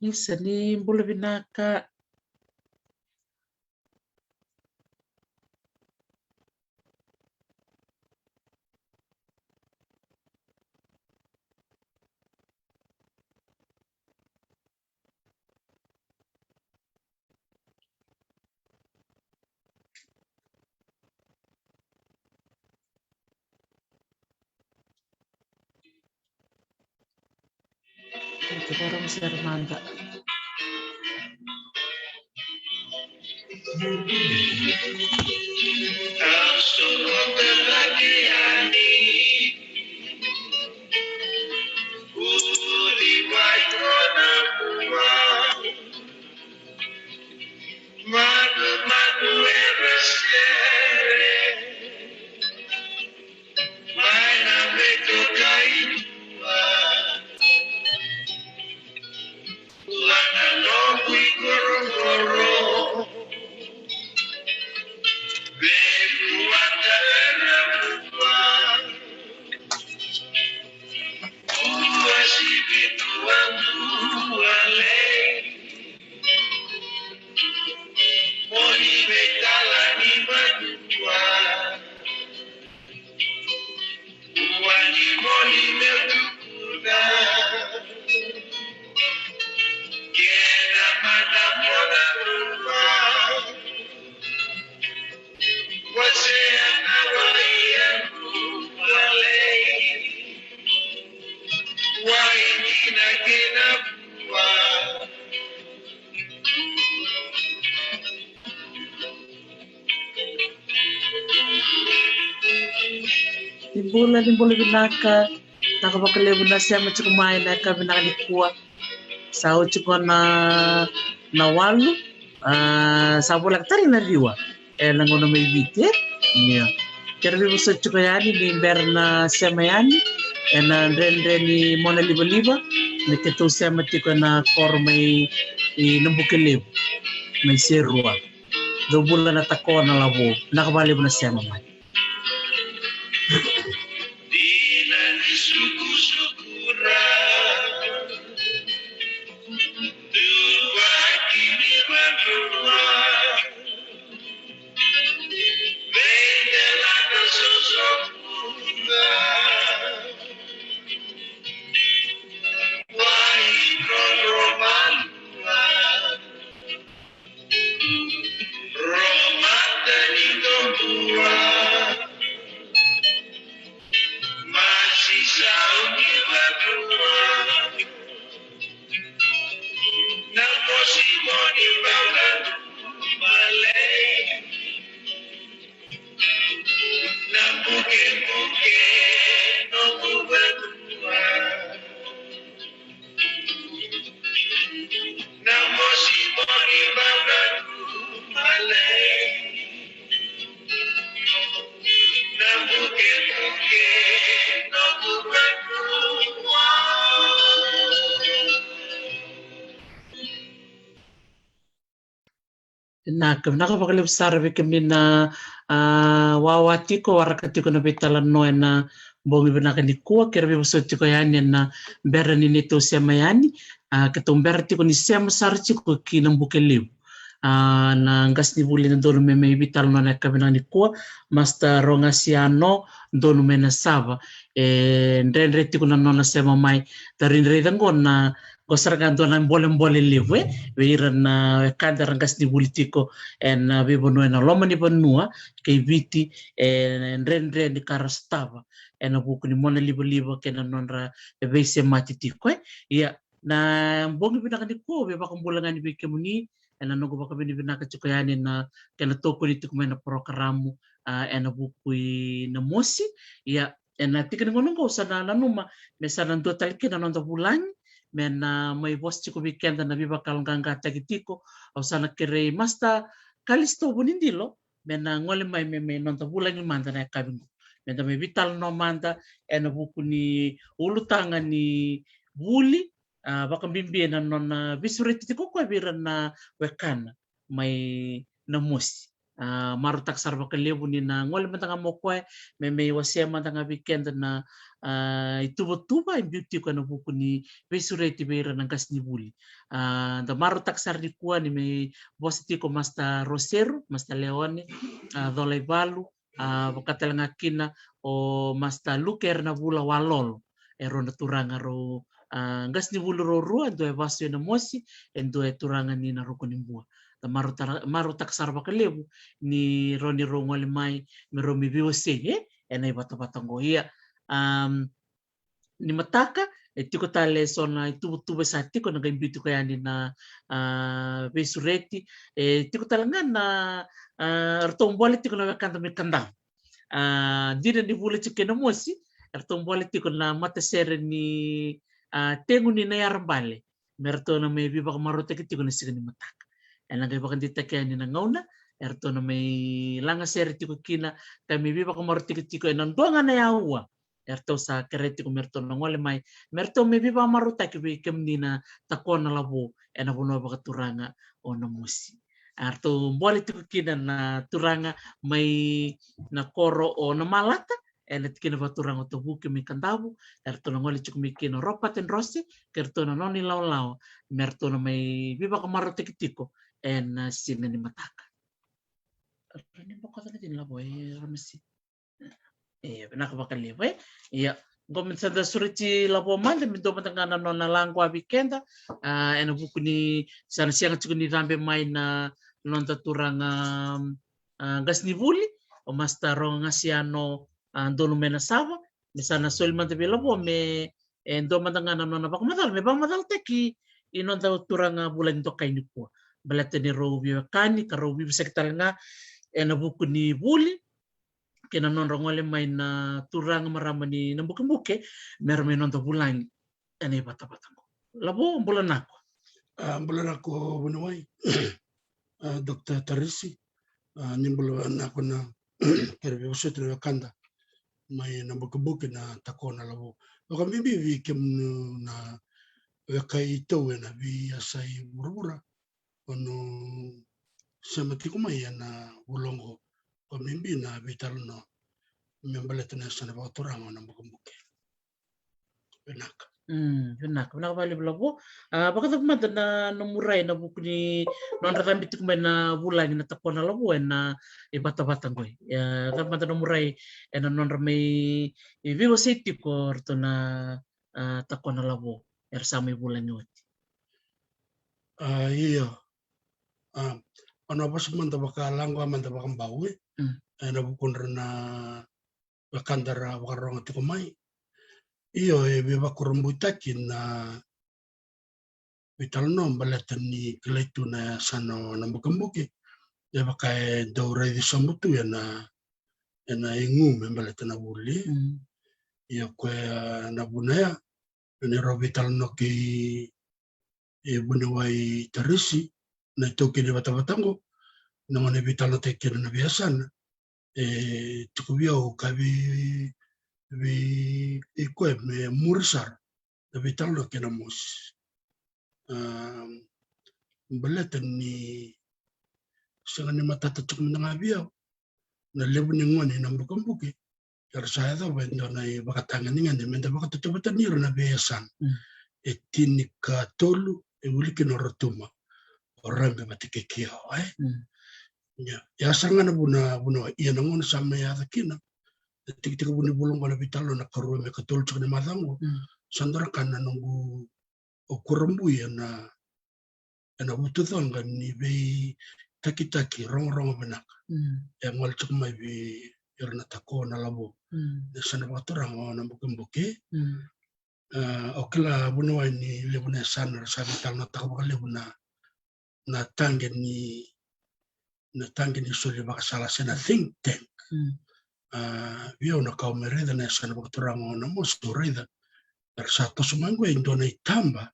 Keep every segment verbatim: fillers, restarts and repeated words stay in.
Isa, ni bula vinaka. Te vara o sera mada. Manu, manu era sere mai na veitokai tua. Tua na noqu ikorokoro. Veikuata era vua. Tua sivi tua dua lei. Moni veitala ni matua. Ua ni moni meu tukuna. Kena mana mona rua. Wasea na wai e rua lei. Wai ni na kena vua. Ni bula, ni bula vinaka. Vinaka vakalevu na sema tiko mai na yakavi vinaka nikua. Sa oti tiko na, na walu. Ah, sa voleka tale na ciwa. E na gauna mai Viti, e? Io. Kerea ni vosoti tiko yani ni bera na sema yani ena dredre ni monalivaliva, ni keitou sema tiko ena koro mai Nabukelevu, mai Serua. Dou bula na tako na lavo, vinaka vakalevu na sema mai. Dina ni sukusuku ra, dua ki ni vanua. Na mosi moni vauca tu malei. Na bukebuke noqu vanua. Na mosi moni vauca tu malei. Na bukebuke noqu vanua. Vinaka, vinaka vakalevu sara vei kemuni na, ah, wawa tiko, waraka tiko na veitalanoa ena bogi vinaka nikua. Kerea ni vosoti tiko yani ena bera ni neitou sema yani. Ah, keitou bera tiko ni sema sara tiko ki Nabukelevu. Ah, na qasenivuli e dodonu me mai veitalanoa ena yakavi vinaka nikua, Master Rogasi Ano, dodonu mai Nasava. E dredre tiko na nona sema mai. Daru raica qo na, qo sara ga dua na bolebole levu, e, vei ira na wekada era qasenivuli tiko ena, ah, veivanua ena loma ni vanua kei Viti, e dredre ni ka ra sotava ena vuku ni monalivaliva kei na nodra veisemati tiko, e. Ia, na bogi vinaka nikua, au via vakabula ga yani vei kemuni ena noqu vakavinavinaka tiko yani ena kena tokoni tiko mai na porokaramu, ah, ena vuku i Namosi. Ia, ena tiki ni gauna oqo au sa na nanuma me sa na dua tale kina na noda vulagi me na mai vosa tiko vei keda na veivakayaloqaqataki tiko. Au sa na kerei Master Kalisto Vunidilo me na gole mai me, me noda vulagi mada na yakavi qo. Me da mai veitalanoa mada ena vuku ni ulutaga ni vuli, ah, vakabibi ena nona veisureti tiko o koya vei ira na wekana mai Namosi. A, marautaka sara vakalevu ni na gole mada ga mo koya me mai wasea mada ga vei keda na, a, ituvatuva e biu tiko ena vuku ni veisureti vei ira na qasenivuli. A, da marautaka sara nikua ni mai vosa tiko Master Roseru, Master Leone, a, Colaivalu, a, vaka tale ga kina o Master Luke Erenavula Walolo. E rau na turaga rau, a, qasenivuli rau rua, e dua e vasu e Namosi, e dua e turaga ni Narukonibua. Da marautara-, marautaka sara vakalevu ni rau ni rau gole mai me rau mai veiwasei, e, ena ivatavata qo. Ia, am, ni mataka, e tiko tale eso na ituvatuva sa tiko na qai biu tiko yani na, a, veisureti, e tiko tale ga na, a, ratou bole tiko na wekada mai Kadavu. A, dina ni vula tiko kei Namosi, eratou bole tiko na matasere ni, a, Tegu ni Nayarabale me ratou na mai veivakamarautaki tiko na siga ni mataka. Ena qai vakadeitaki yani na gauna eratou na mai lagasere tiko kina, ka mai veivakamarautaki tiko ena dua ga na aua. Eratou sa kerea tiko me ratou na gole mai me ratou mai veivakamarautaki vei kemuni na Takona Lavo ena vanua vakaturaga o Namosi. Eratou bole tiko kina na turaga mai na koro o Namalata, ena tikina vakaturaga o Tavuki mai Kadavu. Eratou na gole tiko mai kina o Robert and Rosie kei ratou na nona ilawalawa me ratou na mai veivakamarautaki tiko ena siga ni mataka. Ni bokoca na tini Lavo, e, Ramasi. Ia, vinaka vakalevu, e. Ia, qo me sa da sureti Lavo mada, me dua mada ga na nona laqo vei keda, a, ena vuku ni sa na sega tiko ni cabe mai na noda turaga, a, qasenivuli, o Master Roga Gasiano, a, Donu mai Nasava, me sa na soli mada vei Lavo me, e, dua mada ga na nona vakamacala, me vakamacalataki i noda turaga vulagi dokai nikua. Baleta ni rau veiwekani, ka rau veivosaki tale ga ena vuku ni vuli, kei na nodra gole mai na turaga marama ni Nabukebuke, me ra mai noda vulagi ena ivatavata qo. Lavo, bula vinaka. A, bula vinaka vuniwai. A, Doctor Tarisi, a, ni bula vinaka na kere veivosoti na wekada mai Nabukebuke na Takona Lavo. Vakabibi vei kemuni na weka i tau ena veiyasai vuravura, o ni sema tiko mai ena vula oqo, vakabibi na veitalanoa me baleta na yasana vakaturaga o Nabukebuke. Vinaka. Mm, vinaka, vinaka vakalevu Lavo. A, vakacava mada na nomu rai ena vuku ni nodra cabe tiko mai na vulagi na Takona Lavo ena ivatavata qoi? E, cava mada nomu rai ena nodra mai veiwasei tiko o ratou na, a, Takona Lavo era sa mai vulagi oti? A, io. A, au na vosa mada vakalaqo, a, mada vakabau, e. Mm. Ena vukudra na wekada ra vakarorogo tiko mai. Io, e veivakurabuitaki na veitalanoa baleta ni kilai tu na yasana o Nabukebuke. E vaka e dau raici sobu tu ena, ena igu me baleta na vuli. Mm. Ia koya na vuna ya, ni rau veitalanoa kei, e, vuniwai Tarisi, na itaukei ni vatavata qo, na gauna e veitalanoataki kina na veiyasana, e, tiko vei au ka vei, vei, e, koya me muri sara na veitalanoa kei Namosi. A, baleta ni sega ni matata tiko mada ga vei au na levu ni gone i Nabukebuke era sa yacova e dua na ivakatagedegede me da vakatautauvata ni ira na veiyasana. Mm. E tinikatolu e wili kina o Rotuma, o Rabe vata kei Kio, e? Mm. Ia, ia sara ga na vuna, vuna, ia na gauna sa mai yaco kina na tikitiki vuni vula oqo na veitalanoa na karua me katolu tiko ni macawa oqo. Mm. Sa dua na ka na noqu, au kurabui ena, ena vutucoqa ni veitakitaki rogorogo vinaka. Mm. E gole tiko mai vei ira na Takona Lavo. Mm. Na yasana vakaturaga o Nabukebuke. Mm. A, au kila vuniwai ni levu na yasana ra sa veitalanoataka vakalevu na, na taqe ni, na taqe ni soli vakasala se na think tank. Mm. A, vei au na ka au mai raica na yasana vakaturaga o Namosi, au raica era sa toso mai qo e dua na itaba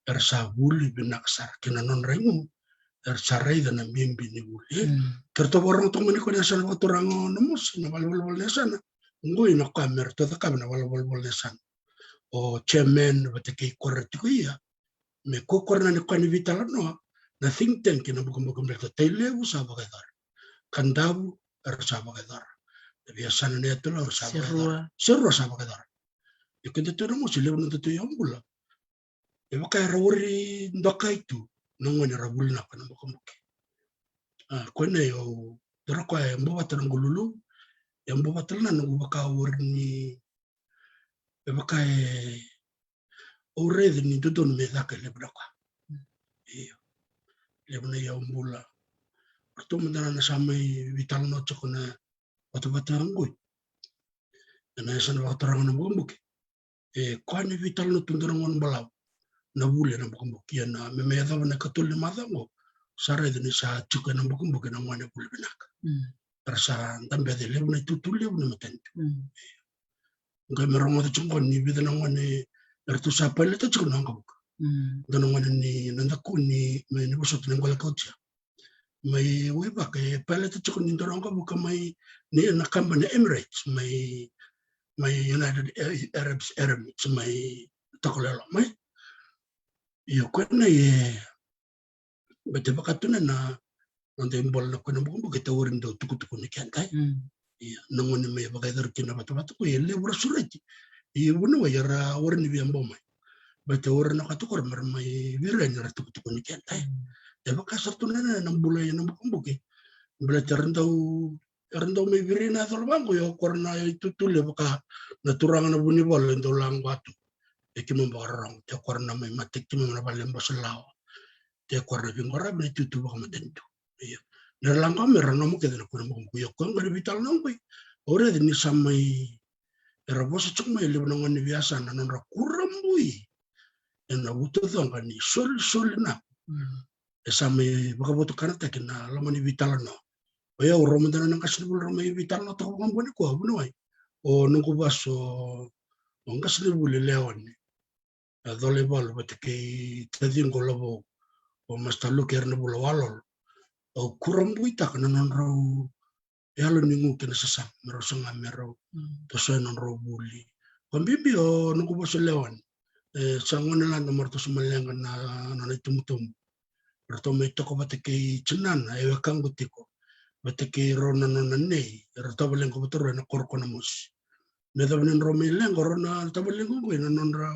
era sa vuli vinaka sara kei na nodra igu, era sa raica na bibi ni vuli. Mm. Ke ratou vakarorogo toka mai nikua na yasana vakaturaga o Namosi, na valenivolavola ni yasana, qo ina koya me ratou cakava na valenivolavola ni yasana. O chairman vata kei koya tiko ia, me kokora na ni koya ni veitalanoa na think tank kei Nabukebuke baleta Tailevu sa vakayacora. Kadavu era sa vakayacora. Na veiyasana na yatu Lau era sa vakayacora. Serua. Serua sa vakayacora. Io keda tu na mosi, levu na datou yaubula e vaka era wari dokai tu na gone era vuli nako ena bukabuki. A, koya na io, dua na koya e bau vata na noqu lulu, e bau vata na noqu vaka wari ni, e vaka e, au raica ni dodonu me caka e levu na ka. Io. Levu na yaubula. Ratou mada na sa mai veitalanoa tiko na vatavata oqo. Ena yasana vakaturaga na bukabuki. E koya ni veitalanoa tu dua na gauna balavu na vuli ena bukabuki, ia na me mai yacova na ikatolu ni macawa oqo, sa raica ni sa tiko ena bukabuki na gone vuli vinaka. Mm. Era sa dabe, e levu na itutu levu na matanitu. Mm. Qai me rogoca tiko qo ni vica na gone eratou sa pailota tiko na waqavuka. Mm. Dua na gone ni Nadakuni, mai Navasota, na Qwele Kautia. Mai Waivaka, e pailota tiko ni dua na waqavuka mai, ni na kabani Emirates, mai, mai United Arab Emirates, mai Tokelau, mai. Io, koya na, e, baleta e vaka tu na noda ibola na kena bukabuki, e tauri dau tukutuku ni keda, e. Mm. Ia, na gone mai vakayacori kina na vatavata qo, e levu ra sureti. Ia vuniwai era wari ni via bau mai. Baleta e wari na ka tiko ra mera mai virai ni ra tukutuku ni keda, e. Mm. E vaka sara tu na, na bula ena bukabuki. Baleta era dau, era dau mai virai na yacola vaqo, io, o koya na itutu levu vaka na turaga na Vunivalu e dau lako tu. E keimami vakarorogo, e koya na mai mate keimami na vale bose lawa. E koya na veiqaravi na itutu vakamatanitu. Io. Ni ra lako me ra nomu kece na kena bukabuki. Io, koya qo na veitalanoa qo. Au raica ni sa mai, era vosa tiko mai e levu na gone ni veiyasana na nodra kurabui ena uto coqa ni solisoli na. Mm. E sa mai vakavotukanataki na loma ni veitalanoa. O yau, rau mada na qasenivuli ra mai veitalanoa toka vakaboni koya, vuniwai. O noqu vasu, o qasenivuli Leoni, a, Colaivalu vata kei taciqu Lavou, o Master Luke Ernavula Walolo. Au kurabuitaka na nodrau yalo ni gu kei na sasaga, me rau saga me rau, mm, toso e nodrau vuli. Vakabibi o noqu vasu Leoni, e, sa gone lada me rau toso mai leqa na, na nona itubutubu. Ratou mai toka vata kei tinana, e wekaqu tiko. Vata kei rau na nona nei, rau tavalequ vata rau ena koro ko Namosi. Me yacova ni drau mai leqa rau na tavalequ qo ena nodra,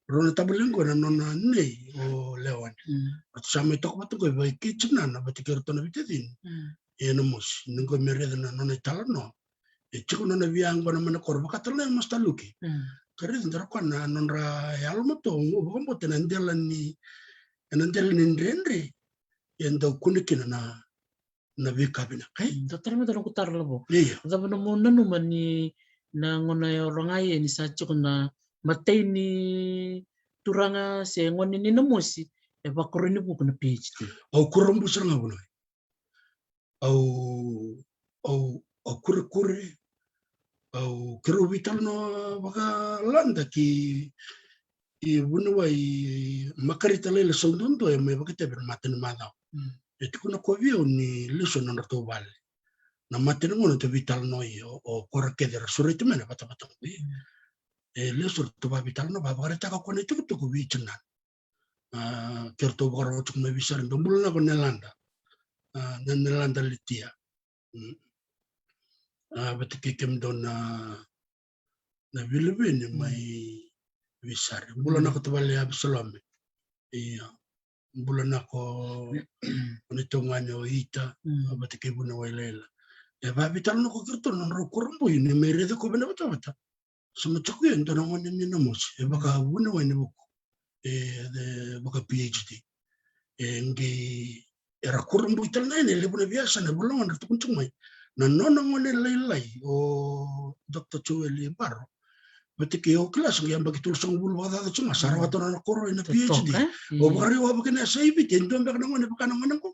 rau na tavalequ ena nona nei o Leoni. Mm. Ratou sa mai toka vata qo vei kei tinana vata kei ratou na veitacini. Mm. E Namosi, ni qo me raica na nona italanoa. E tiko nona via yaqona mai na koro, vaka tale ga o Master Luke. Mm. Ka raica dara koya na nodra yalomatua, au vakabauta ena dela ni, ena dela ni dredre, e dau kune kina na, na veika vinaka, e? Mm, dua tale mada noqu taro, Lavou. Io. Cava nomu nanuma ni na gauna o rogoca ni sa tiko na matai ni turaga se gone ni Namosi e vakarau ni vuku na PhD? Au kurabui sara ga vuna. Au, au, au kurekure, au keirau veitalanoa vakalada ki, i vuniwai Makarita Laila Sauduadua e mai vakaitavi ena mata ni macawa. Mm. E tukuna koya vei au ni lesu e nodratou vale. Na mata ni gauna ratou veitalanoa, o, o koya kece era sureti mai na vatavata qo. Mm. E lesu ratou vaveitalanoa, vakaraitaka koya na itukutuku vei tinana. A, keiratou vakarorogo tiko mai Visari, dau bula nako Nelada. A, na Nelada Litia. Mm. A, vata kei kemudou na, na Vilivini, mm, mai Visari. Bula, mm, nako tavale Avisalome. Io. Bula nako o neitou gane o Ita, mm, a, vata kei vuniwai Laila. E vaveitalanoa ko keiratou na nodrau kurabui ni mai raici koya ena vatavata. Sa mai tiko e dua na gone ni Namosi, e vakavuniwai ni vuku, e, e vaka PhD. E qai, era kurabui tale ga yani e levu na veiyasana, e vula gona era tukuna tiko mai. Na nona gone lailai, o Doctor Joeli Baro, vata kei au, kilasi qai yabaki tolusagavulu vakacaca tiko ga, sa rawata na nona koro ena PhD. Totoka, e? Au vakaraiwaka vaka na yasa i Viti, e dua beka na gone vaka na gone qo.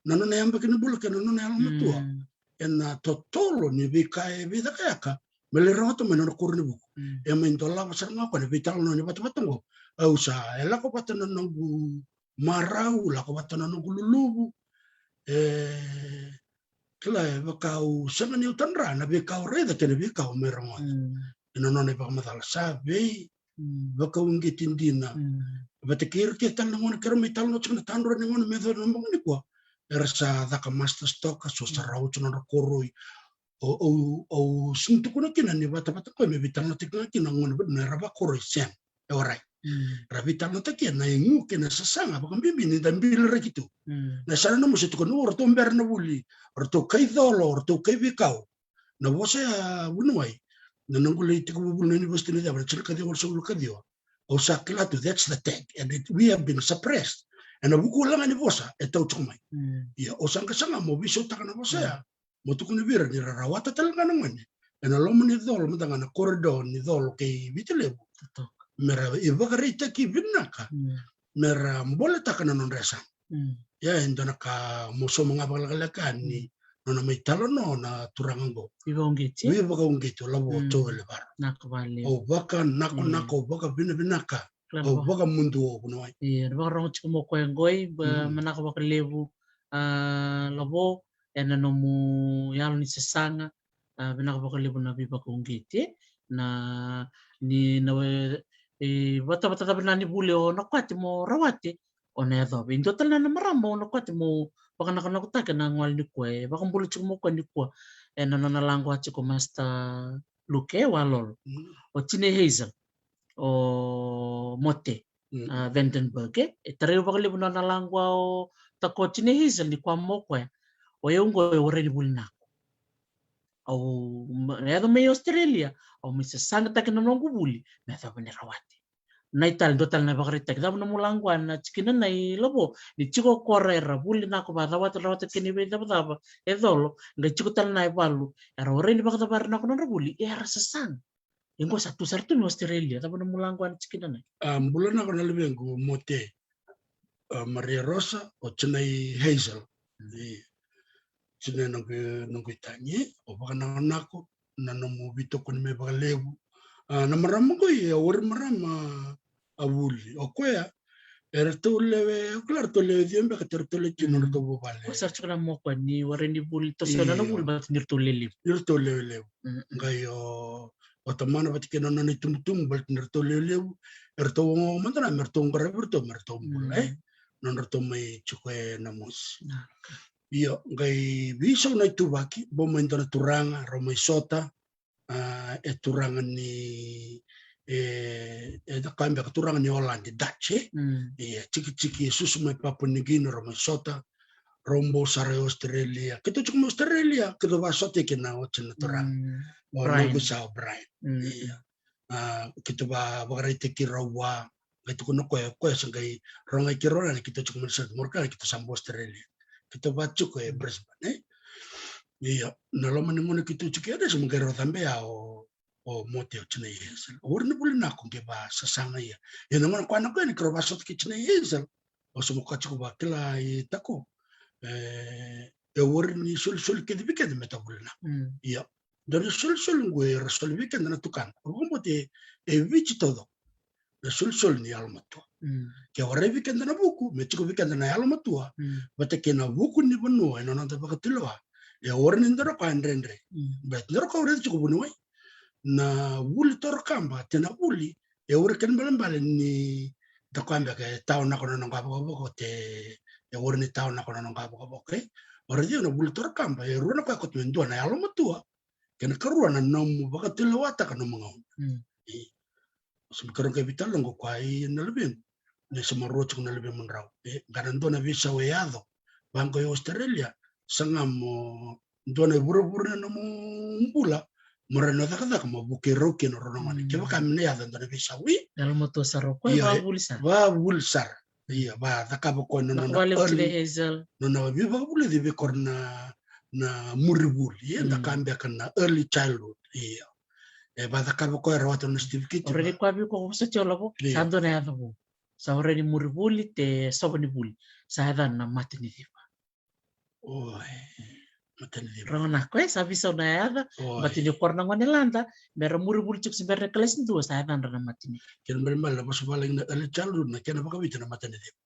Na nona yabaki ni bula kei na nona yalomatua. Mm. Ena totolo ni veika e veicakacaka me lai rawata mai na nona koro ni vuku. Mm. E mai dolava sara ga o koya na veitalanoa ni vatavata qo. Au sa, e lako vata na noqu marau, lako vata na noqu luluvu. E, kila, e vaka au sega ni au tadra na veika au raica kei na veika au mai rogoca. Mm. Ena nona ivakamacala sa vei, mm, vakauqeti dina. Mm. Vata kei ira kece tale na gauna keirau mai talanoa tiko na tadra ni gauna me yacova na bogi nikua. era sa caka masters toka, so sa rawa tu nodra koroi. O, o, o sega ni tukuna kina ni vatavata koya me veitalanoataki ga kina gone vata na era vakoroi, sega. E warai. Ra veitalanoataki na igu kei na sasaga vakabibi ni da biliraki tu. Na sana na musa tukuna o ratou bera na vuli, o ratou kai colo, o ratou kai veikau. Na vosa ya vuniwai, na noqu lai tiko vuli na university ni cava na tini ka ciwa walusagavulu ka ciwa. Au sa kila tu, that's the tag. And it, we have been suppressed. Ena vuku laga ni vosa e tau tiko mai. Ia, au sa qasaga mo veisautaka na vosa ya. Mo tukuna vei ira ni ra rawata tale ga na gone ena loma ni colo, mada ga na corridor ni colo kei Viti Levu. Me ra ivakaraitaki vinaka. Me ra boletaka na nodra yasana. Ia e dua na ka mo sauma ga vakalekaleka ni nona mai talanoa na turaga oqo. Veivakauqeti. Veivakauqeti o Lavo Tovelevaro. Au vakanakonako, au vakavinavinaka. Au vakamuduo vuniwai. Ia, na vakarogo tiko mo koya oqo, ba, manako vakalevu, a, Lavo, ena nomu yalo ni sasaga, a, vinaka vakalevu na veivakauqeti, na, ni, na, e, e, vatavata cava na ni vuli o Nakoati mo rawati, o na yacova. E dua tale na marama o Nakoati mo vakanakonakotaki ena gauna nikua, e vakabula tiko mo koya nikua, ena nona lagoa tiko Master Luke Walolo. O Tinei Hazel. O Mote, a, Vandenberg, e. E tarai au vakalevu na nona lagoa o Tako, Tinei Hazel, ni kua mo koya. O yau oqo e warai ni vuli Nako. Au, ma, yaco mai Australia, au mai sasagataki na noqu vuli me yacova ni rawati. Na itali, dua tale na ivakaraitaki, cava nomu lagoa na tikina na i Lavo, ni tiko o koya era vuli Nako, vakarawata, rawata kei na iveicavacava e colo, qai tiko tale na ivalu era warai ni vakacavari Nako nodra vuli, era sasaga. Ia qo sa tu sara tu mai Australia, cava nomu lagoa na tikina na i? A, bula Nako na luvequ Mote, a, Maria Rosa, o Tinai Hazel. Ia, Tinai noqu, noqu itagi, au vakanakonako na nomu veitokoni mai vakalevu. A, na marama qo e warai marama a vuli. O koya, eratou lewe, au kila eratou lewe ciwa beka, eratou lewe tini nodratou vuvale. Ko sa tukuna mo koya ni warai ni vuli, toso na vuli, baleta ni ratou lewe levu. Ni ratou lewe levu. Qai o, o tamana vata kei na nona itubutubu, baleta ni ratou lewe levu, eratou ogaoga mada na me ratou qaravi iratou me ratou bula, e? Nodratou mai tiko e Namosi. Io, qai veisau na ituvaki, bau mai dua na turaga, rau mai sota, a, e turaga ni, e, e da kaya beka turaga ni Holland, Dutch, e? Ia, tikitiki e susu mai Papua New Guinea, rau mai sota, rau bau sara e Australia. Keitou tiko mai Australia, keitou vakasota kina oti na turaga. O Brian. Noqu isa o Brian. Ia. A, keitou vakaraitaki rau vua, qai tukuna o koya, o koya sa qai rogai keirau na keitou tiko mai na Saint Morgan, keitou sa bau Australia. Keitou vakatiko e Brisbane, e? Ia, na loma ni gauna keitou tiko ya, sa qai rau cabe ya o, o Mote, o Tinai Hazel. Au warai ni vuli Nako, qai vakasasaga ia. Ia na gauna koya na koya ni keirau vakasota kei Tinai Hazel, au sa mai koya tiko vakila i Tako. E, e warai ni solisoli kece vei keda me da vuli Nako. Ia. Dua na isolisoli qo era soli vei keda na tukada. Au vakabauta e Viti taucoko na isolisoli ni yalomatua. Ke warai vei keda na vuku, me tiko vei keda na yalomatua, vata kei na vuku ni vanua ena noda vakatulewa. E warai ni dua na ka e dredre. Baleta dua na ka au raica tiko vuniwai, na vuli toro kaba, te na vuli, e warai kena balebale ni da kaya beka e tawa Nako na noqu vakavaka, te e warai ni tawa Nako na noqu vakavaka, e? Au raica na vuli toro kaba, e rua na ka e koto mai, dua na yalomatua, kena karua na nomu vakatulewataka nomu gauna. E, au sa mai karua qai veitalanoa qo koya i na luvequ. Ni sa maroroi tiko na luvemudrau. E, qai na dua na veisau e yaco. Vaqo i Australia, saga mo dua na ivurevure na nomu bula, mo rawa ni o cakacaka mo vukei rau kina o rau na gone. Kevaka me na yaco e dua na veisau, i? Yalomatua sara o koya, ia, vakavuli sara. Vakavuli sara. Ia, vakacakava o koya na nona early, nona veivakavulici vei koya na, na muri vuli. Ia, da kaya beka na early childhood. Ia. E vakacakava o koya, rawata na nona certificate. Already koya vei koya ko vosoti au, Lavo. Ia. Sa dua na yaca vou. Sa warai ni muri vuli, te sova ni vuli. Sa yacana na mataniciva. Oi, mataniciva. Rogo Nako, e, sa veisau na yaca, baleta ni o ira na gone lada, me ra muri vuli tiko se bera na kalasi dua, sa yacadra na mataniciva. Kena ibalebale na vosa vavalagi na early childhood, na kena vakaviti na mataniciva.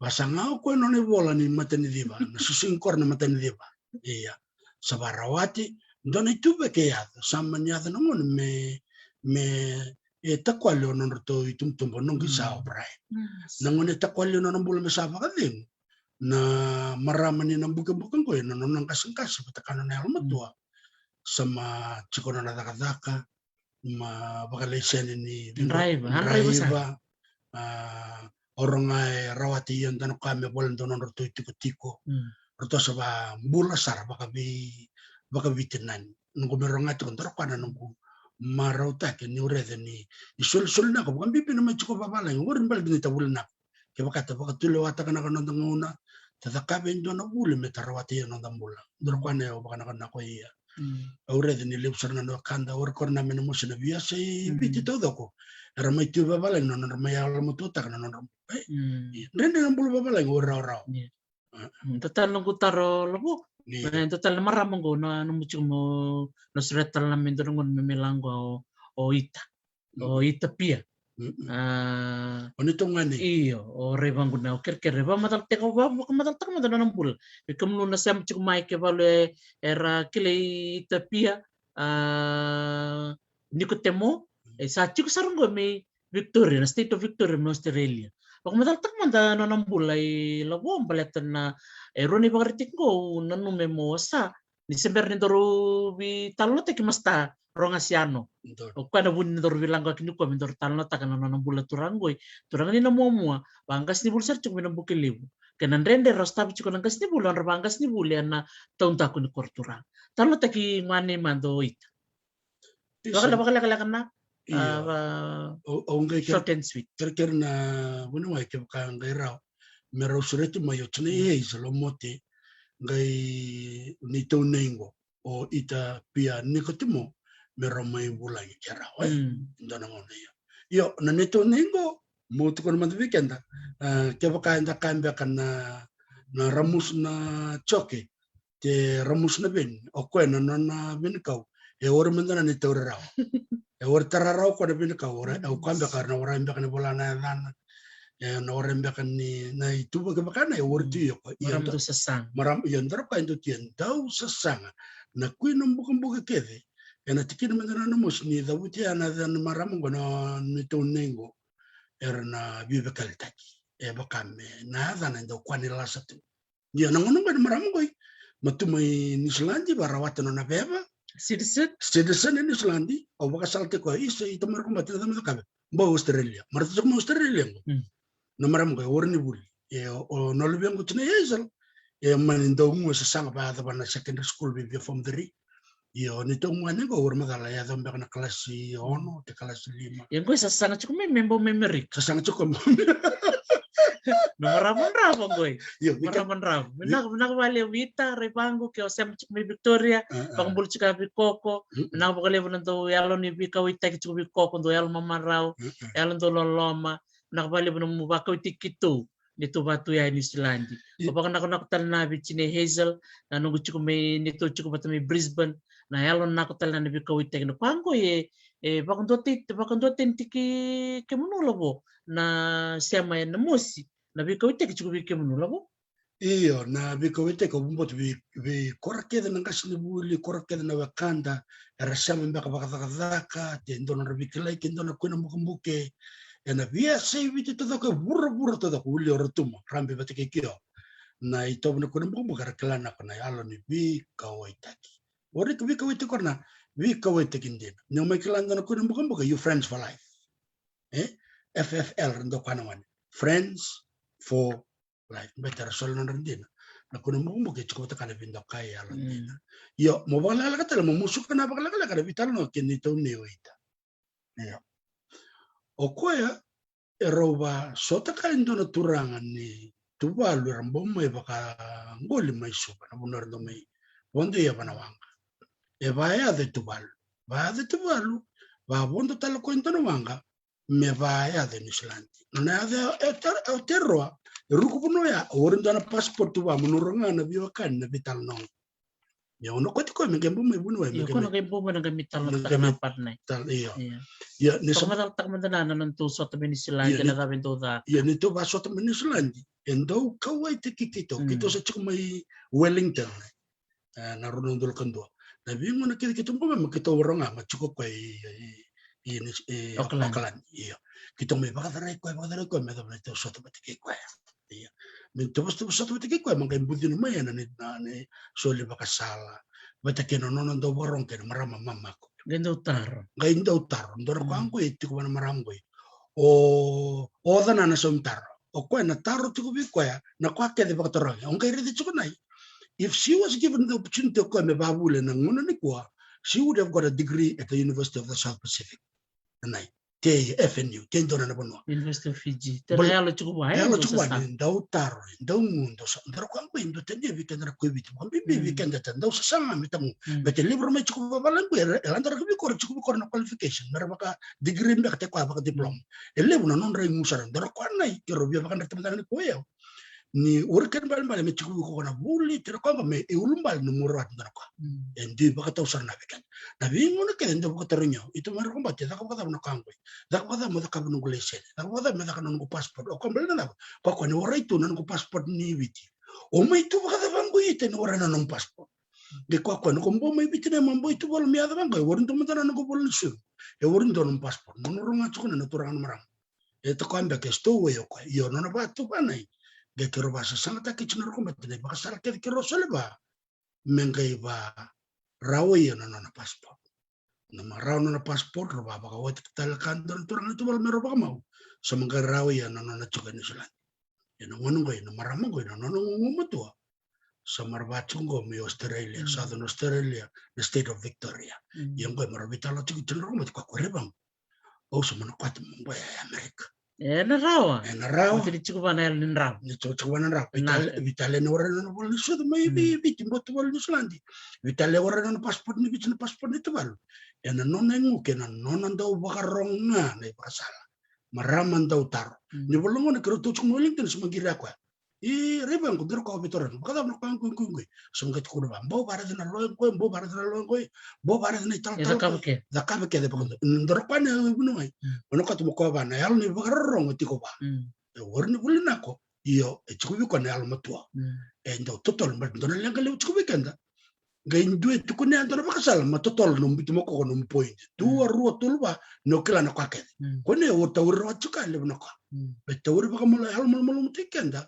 Vakasaga o koya na nona ivola ni mataniciva, na susugi koya na mataniciva. Ia. Sa vakarawati, dua na ituvaki e yaco, sa mani yaco na gone me, me, e takuali o nodratou itubutubu, noqu isa o Brian. Na gone e takuali o nona bula me sa vakacegu. Na marama ni na bukebuke qo, na nona qaseqase vata ka nona yalomatua. Sa ma tiko nona cakacaka, ma vakalaisene ni draiva, a, draiva sa. A, o ira ga e rawata ia dua na ka me vola dua nodratou itikotiko. Ratou sa vakabula sara vakavei, vakaveitinani. Noqu mai rogoca tiko, dua na ka na noqu marautaki niu raica ni isolisoli naka vakabibi na mai tiko vavalagi, qori baleta ni ta vuli naka. Kevaka ta vakatulewataka na noda gauna, ta cakava e dua na vuli me ta rawata ia na noda bula. Dua na ka na au vakanakonako ia. Au raica ni levu sara na noda wekada, o ira ko ira na mai na mosi na veiyasai Viti taucoko. Era mai tu vavalagi na nodra mai yalomatuataka na nodra bula. E, dredre na bula vavalagi, o ira rawarawa. Dua tale noqu taro, Lavo. Io. E, dua tale na marama qo na nomu tiko mo, na sureta tale na me dua na gauna me mai lako o, o Ita. O Ita Pia. A, o neitou gone. Io, o rai vaqo na, o kerekere, vakamacalataka, vakamacalataka mada na nona bula. Vei kemuni na sema tiko mai, ke valu e, era kilai Ita Pia, a, Nikotemo, e sa tiko sara qo mai Victoria, na State of Victoria, mai Australia. Vakamacalataka mada na nona bula, i Lavo, baleta na, e rua na ivakaraitaki qo au nanuma mo sa, ni se bera ni daru veitalanoataki, masta, rogoca sa. O koya na vuni ni daru veilagaki nikua me daru talanoataka na nona bula turaga qo. Turaga ni na muamua, vaqasenivuli sara tiko mai na Bukelevu. Kei na dredre era sotavi tiko na qasenivuli, nodra vaqasenivuli ena taudaku ni koro turaga. Talanoataki gone mada o Ita. Vakale-, vakalekaleka na, a, va-, au qai kere-, short and sweet. Kerekere na vuniwai kevaka qai rawa me rau sureti mai o tinai Hazel, o Mote, qai neitou nei qo, o Ita Pia Nikotemo, me rau mai vulagi ke rawa, e? Dua na gauna ia. Io, na neitou nei qo, mo tukuna mada vei keda, a, kevaka eda kaya beka na, na Ramusna Joke, te Ramusna Veni, o koya na nona venikau e ori mada na ni tauri rawa. E ori tara rawa o koya na venikau, ori, au kaya beka na warai beka ni vola na yacana. E na warai beka ni na ituvaki vaka na e ori tu o koya. Ia, marama dau sasaga. Marama, ia, dua na ka e dau tu, e dau sasaga. Na Kui na Bukabuka kece, ena tikina mada na noda mosi ni cavuti ya na yacana marama qo, na neitou nei qo, era na veivakalitaki. E vaka me na yacana e dau kua ni lasa tu. Ia na gauna qo na marama qo, ma tu mai Niusiladi, varawata nona veva. Citizen. Citizen e Niusiladi, au vakasalataki koya, isa, i tamara ko bati na cama cakava. Bau Australia. Marata tiko mai Australia qo. Na marama qo, e ori ni vuli. E o, o na luvequ tinai Hazel. E mani dau gu e sasaga, vayacova na secondary school vei, vei form three. Io, neitou gone qo, ori macala, e yaco beka na kalasi ono, ke kalasi lima. Ia qo e sasaga tiko mai, me bau mai Merika. Sasaga tiko mai. Na marama drava qo. Io, marama drava. Vinaka, vinaka vakalevu Ita, rai vaqo, ke o sema tiko mai Victoria, vakabula tiko a veikoko, vinaka vakalevu na dau yalo ni veikauwaitaki tiko veikoko, dau yalo mamarau, yalo dau loloma, vinaka vakalevu na nomu vakauwaitaki keitou. Neitou vatu ya e Niusiladi. Io. Au vakanakonako tale na vei tinai Hazel, na noqu tiko mai, neitou tiko vata mai Brisbane, na yalo nako tale na veikauwaitaki na koya qo e, e vakaduatani, vakaduatani tiko kemunu Lavo, na sema ena mosi, na veikauwaitaki tiko vei kemunu Lavo. Io, na veikauwaitaki au vakabauta vei, vei ko ira kece na qasenivuli, ko ira kece na wekada, era sema beka vakacakacaka, te dua nodra veikilai, ke dua na Kui na Bukabuka, ena veiyasai Viti taucoko, e vuravura taucoko, Uliora, Rotuma, Rabi vata kei Kio. Na itovo na Kui na Bukabuka era kila na ko na yalo ni veikauwaitaki. Ori veikauwaitaki ko ira na veikauwaitaki dina. Ni o mai kila dua na Kui na Bukabuka, you friends for life. E? F F L, ra dau kaya na gone. Friends for life. Baleta era soli nodra dina. Na Kui na Bukabuka e tiko vata kaya na veidokai, yalo dina. Io, mo vakalekaleka tale, mo musuka na vakalekaleka na veitalanoa kei neitou nei o Ita. Io. O koya, e rau vakasotavi e dua na turaga ni Tuvalu, era bau mai vakaqoli mai Suva, na vanua era dau mai vodo i yava na waqa. E vakayaco e Tuvalu. Vakayaco e Tuvalu, vakavodo tale o koya e dua na waqa, me vakayaco e Niusiladi. Na yaco e, e Aotearoa, e ruku vanua ya, ori dua na passport tu vaka, mo na rogoca na veiwekani na veitalanoa. Ia, au na kauti koya me qai bau mai vuniwai, me qai bau mai na qai mai talanoataka na part nei. Io. Io, ni sa vakamacalataka mada na, na nodatou sota mai Niusiladi, na cava e dau caka. Io, neitou vakasota mai Niusiladi, e dau kauwaitaki keitou, keitou sa tiko mai Wellington. E, na rua na udolu ka dua. Na veigauna kece keitou bau mai, ma keitou rogoca, ma tiko koya i, i, i, i Auckland. Auckland, io. Keitou mai vakacarai koya, vakacarai koya, me yacova na neitou sota vata kei koya. Io. Me tavasatavasata vata kei koya, ma qai bucina mai ena ni, na, ni soli vakasala vata kei na nona dau vakarogo kei na marama mamako. Qai dau taro. Qai dau taro. Dua na koya qo e tiko vua na marama qo. O, o cana na saumi taro. O koya na taro tiko vei koya, na koya kece vakatarogi. O qai raica tiko nai. If she was given the opportunity o koya me vavuli na gauna nikua, she would have got a degree at the University of the South Pacific. Nai. Te F N U, te dua na vanua. University of Fiji. Tena yalo tiko vua, e? Yalo tiko vua, ni dau taro, dau gu, dau sa, dau koya qo, dau tania vei keda na koya Viti. Vakabibi vei keda ta, dau sasaga me tagu. Baleta e levu ra mai tiko vavalagi qo, e la dau raica vei kora, tiko vei kora na qualification. Me ra vaka degree beka te koya vaka diploma. E levu na nodra igu sara, dau koya nai, keirau via vakadreta mada ga nikua o yau. Ni ori kena ibalebale me tiko vei koya na vuli, tena koya me iulubale na muria vata dua na koya. E dui vakatau sara na vei keda. Na veigauna kece e dau vakatarogi au. Ito mai rokobati, caka vakacava na koya qoi. Caka vakacava mo cakava noqu laiseni. Caka vakacava me caka na noqu passport. O koya bale na cava. Koya koya ni warai tu na noqu passport ni Viti. O mai tu vakacava qoi ita ni warai na noqu passport. Qai koya koya, noqu bau mai Viti na ma bau tu valu me yaco vaqo. E warai dua mada na noqu valu ni sucu. E warai dua noqu passport. Mo na rogoca tiko na turaga na marama. E toka beka e stowaway o koya. Io, nona vatu vanai. Qai keirau vasasagataki tiko na rokobati na ivakasala kece keirau soli va. Me qai varawa ia na nona passport. Na marau nona passport, rau vavakawati tale ka dua na turaga na tuvalo me rau vakamau. Sa ma qai rawa ia na nona tiko e Niusiladi. Ia na gauna qoi na marama qoi na nona gugumatua. Sa mara vatu qo mai Australia, Southern Australia, na State of Victoria. Ia qoi mara vitala tiko tiko na rau mati koya ko Revaqu. Au sa mana koya tu mo qoi e Amerika. E na rawa. E na rawa. Oti ni tiko vua na yalo ni drau. Ni tiko, tiko vua na drau. Vitale, vitale ni warai na nona valu ni sucu mai Viti, bau tu valu ni Niusiladi. Vitale warai na nona passport ni Viti, na passport ni tavalu. E na nona igu kei na nona dau vakarogo ga na ivakasala. Marama dau taro. Ni vula gona keirau tau tiko mai Wellington, sa ma qiri a koya. I Revaqu, dua na koya o Victoria, vakacava na koya qoi, qoi, qoi. Sa ma qai tukuna vua, bau vakaraica na loya qoi, bau vakaraica na loya qoi, bau vakaraica na italatala. Cakava kece. Cakava kece vakadua. Dua na koya na vunauci. O na koya tu mo koya vua na yalo ni vakarorogo tiko vua. E warai ni vuli nako, io, e tiko vei koya na yalo matua. E dau totolo, baleta dua na leqa levu tiko vei keda. Qai dua e tukuna e dua na vakasala, ma totolo nomu biuti mokoko nomu point. Dua, rua, tolu, va, ni o kila na koya kece. Ko ni o tauri rawa tiko e levu na koya. Me tauri vakamalua, yalo malumalumu tiko keda.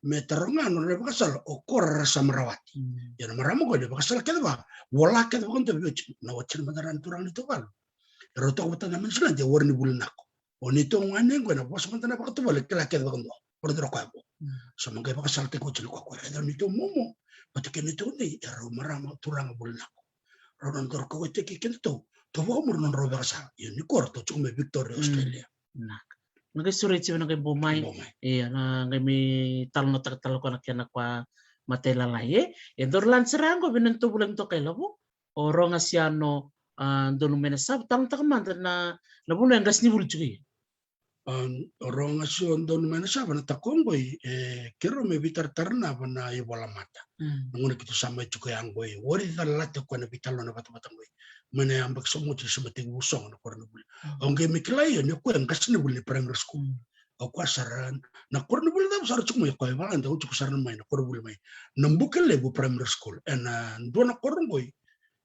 Me taroga nodra ivakasala, o kora ra sa marawati. Ia na marama qo na ivakasala kece va, vola kece vakadua vei oti, na wati na madara na turaga ni tavalu. E rau toka vata na Niusiladi, e warai ni vuli nako. O neitou gone qo na vosa mada na vakatuvale kila kece vakadua. Ora dua koya qo. Sa ma qai vakasalataki oti na koya qo. Raica o neitou momo. Vata kei neitou nei, e rau marama turaga vuli nako. Rau na dau kauwaitaki kedatou. Tou vakamuri na nodrau vakasala. Ia ni kora tou tiko mai Victoria, Australia. Na qai sureti vei na qai bau mai. Bau mai. Ia na qai mai talanoataka tale koya na kena koya matailalai, e. E dau lani sara qo vei na neitou vulagi toka e Lavo. O Rogasiano, a, Donumainisava, talanoataka mada na, na vanua e qasenivuli tiko ia. A, o Rogasiano Donumainisava na tako qoi, e, keirau mai veitaratara na va na ivola mata. Na gauna keitou sa mai tiko ya qoi, ori calata koya na veitalanoa na vatavata qoi. Mai na yabaki sa oti sa mai tekivu sogo na koronivuli. Au qai mai kila ia ni o koya e qasenivuli ni primary school. O koya sara na koronivuli cava sara tiko mai, o koya e valada, au tiko sara mai na koronivuli mai na Bukelevu Primary School. E na dua na koro qoi,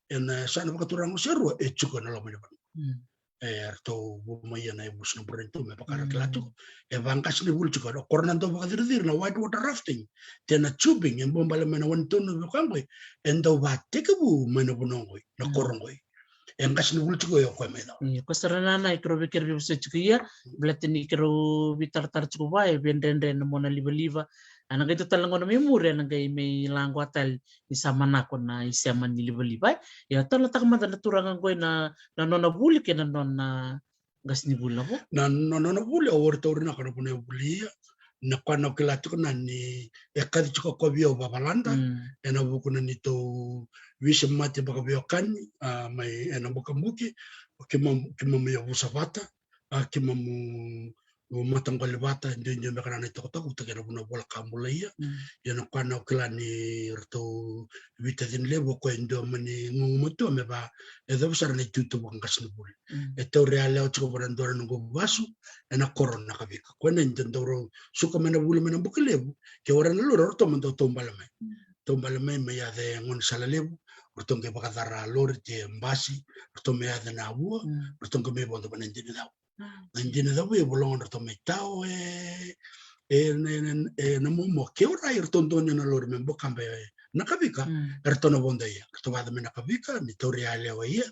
e na yasana vakaturaga o Serua, e tiko e na loma ni vanua. E ratou vu mai ia na ivusu na burenitou me vaka ra kila tiko. E vaqasenivuli tiko, o koro na dau vakaciriciri na white water rafting. Tena tubing, e bau bale mai na wanitou na vaka qoi, e dau vatekivu mai na vanua qoi, na koro qoi. E qasenivuli tiko ia o koya mai Cau. Ia, ko sara na nai keirau vei keirau vei vosoti tiko ia, baleta ni keirau veitaratara tiko vua, e veidredre na mona livaliva. A na qai dua tale na gauna mai muri, a na qai mai laqoa tale ni sa manako na isema ni livaliva, e. Ia, talanoataka mada na turaga qoi na, na nona vuli kei na nona qasenivuli, Lavo. Na, na nona vuli, au ori tauri naka na vanua e vuli ia. Na koya na au kila tiko na ni e kaci tiko o koya vei au vavalada. E na vuku na neitou veisemati vakaveiwekani, a, mai e na bukabuki, o keimam-, keimami yavusa vata, a, keimami mataqali vata, e duidui beka na nai tokatoka, vata kei na vanua vola ka bula ia. Ia na koya na au kila ni ratou veitacini levu, o koya e dua mani gugumatua me va, e cava sara na itutu vakaqasenivuli. E tauri yalewa tiko vua na dua na noqu vasu, e na koro Nakavika. Koya na e dau rau suka mai na vuli mai na Bukelevu, ke warai na lori, o ratou me dau taubale mai. Taubale mai, mai yaco e Gaunisala Levu, o ratou qai vakacara lori, te basi, o ratou me yaco e Navua, o ratou qai mai vodo vua na Dinacavu. Na Dinacavu e vola gona ratou mai Tao, e, e na, e na, e na momo ke o rai eratou dua na lori me buka be na kavika, eratou na vodo ia, eratou vaca me na kavika ni tauri a lewa ia,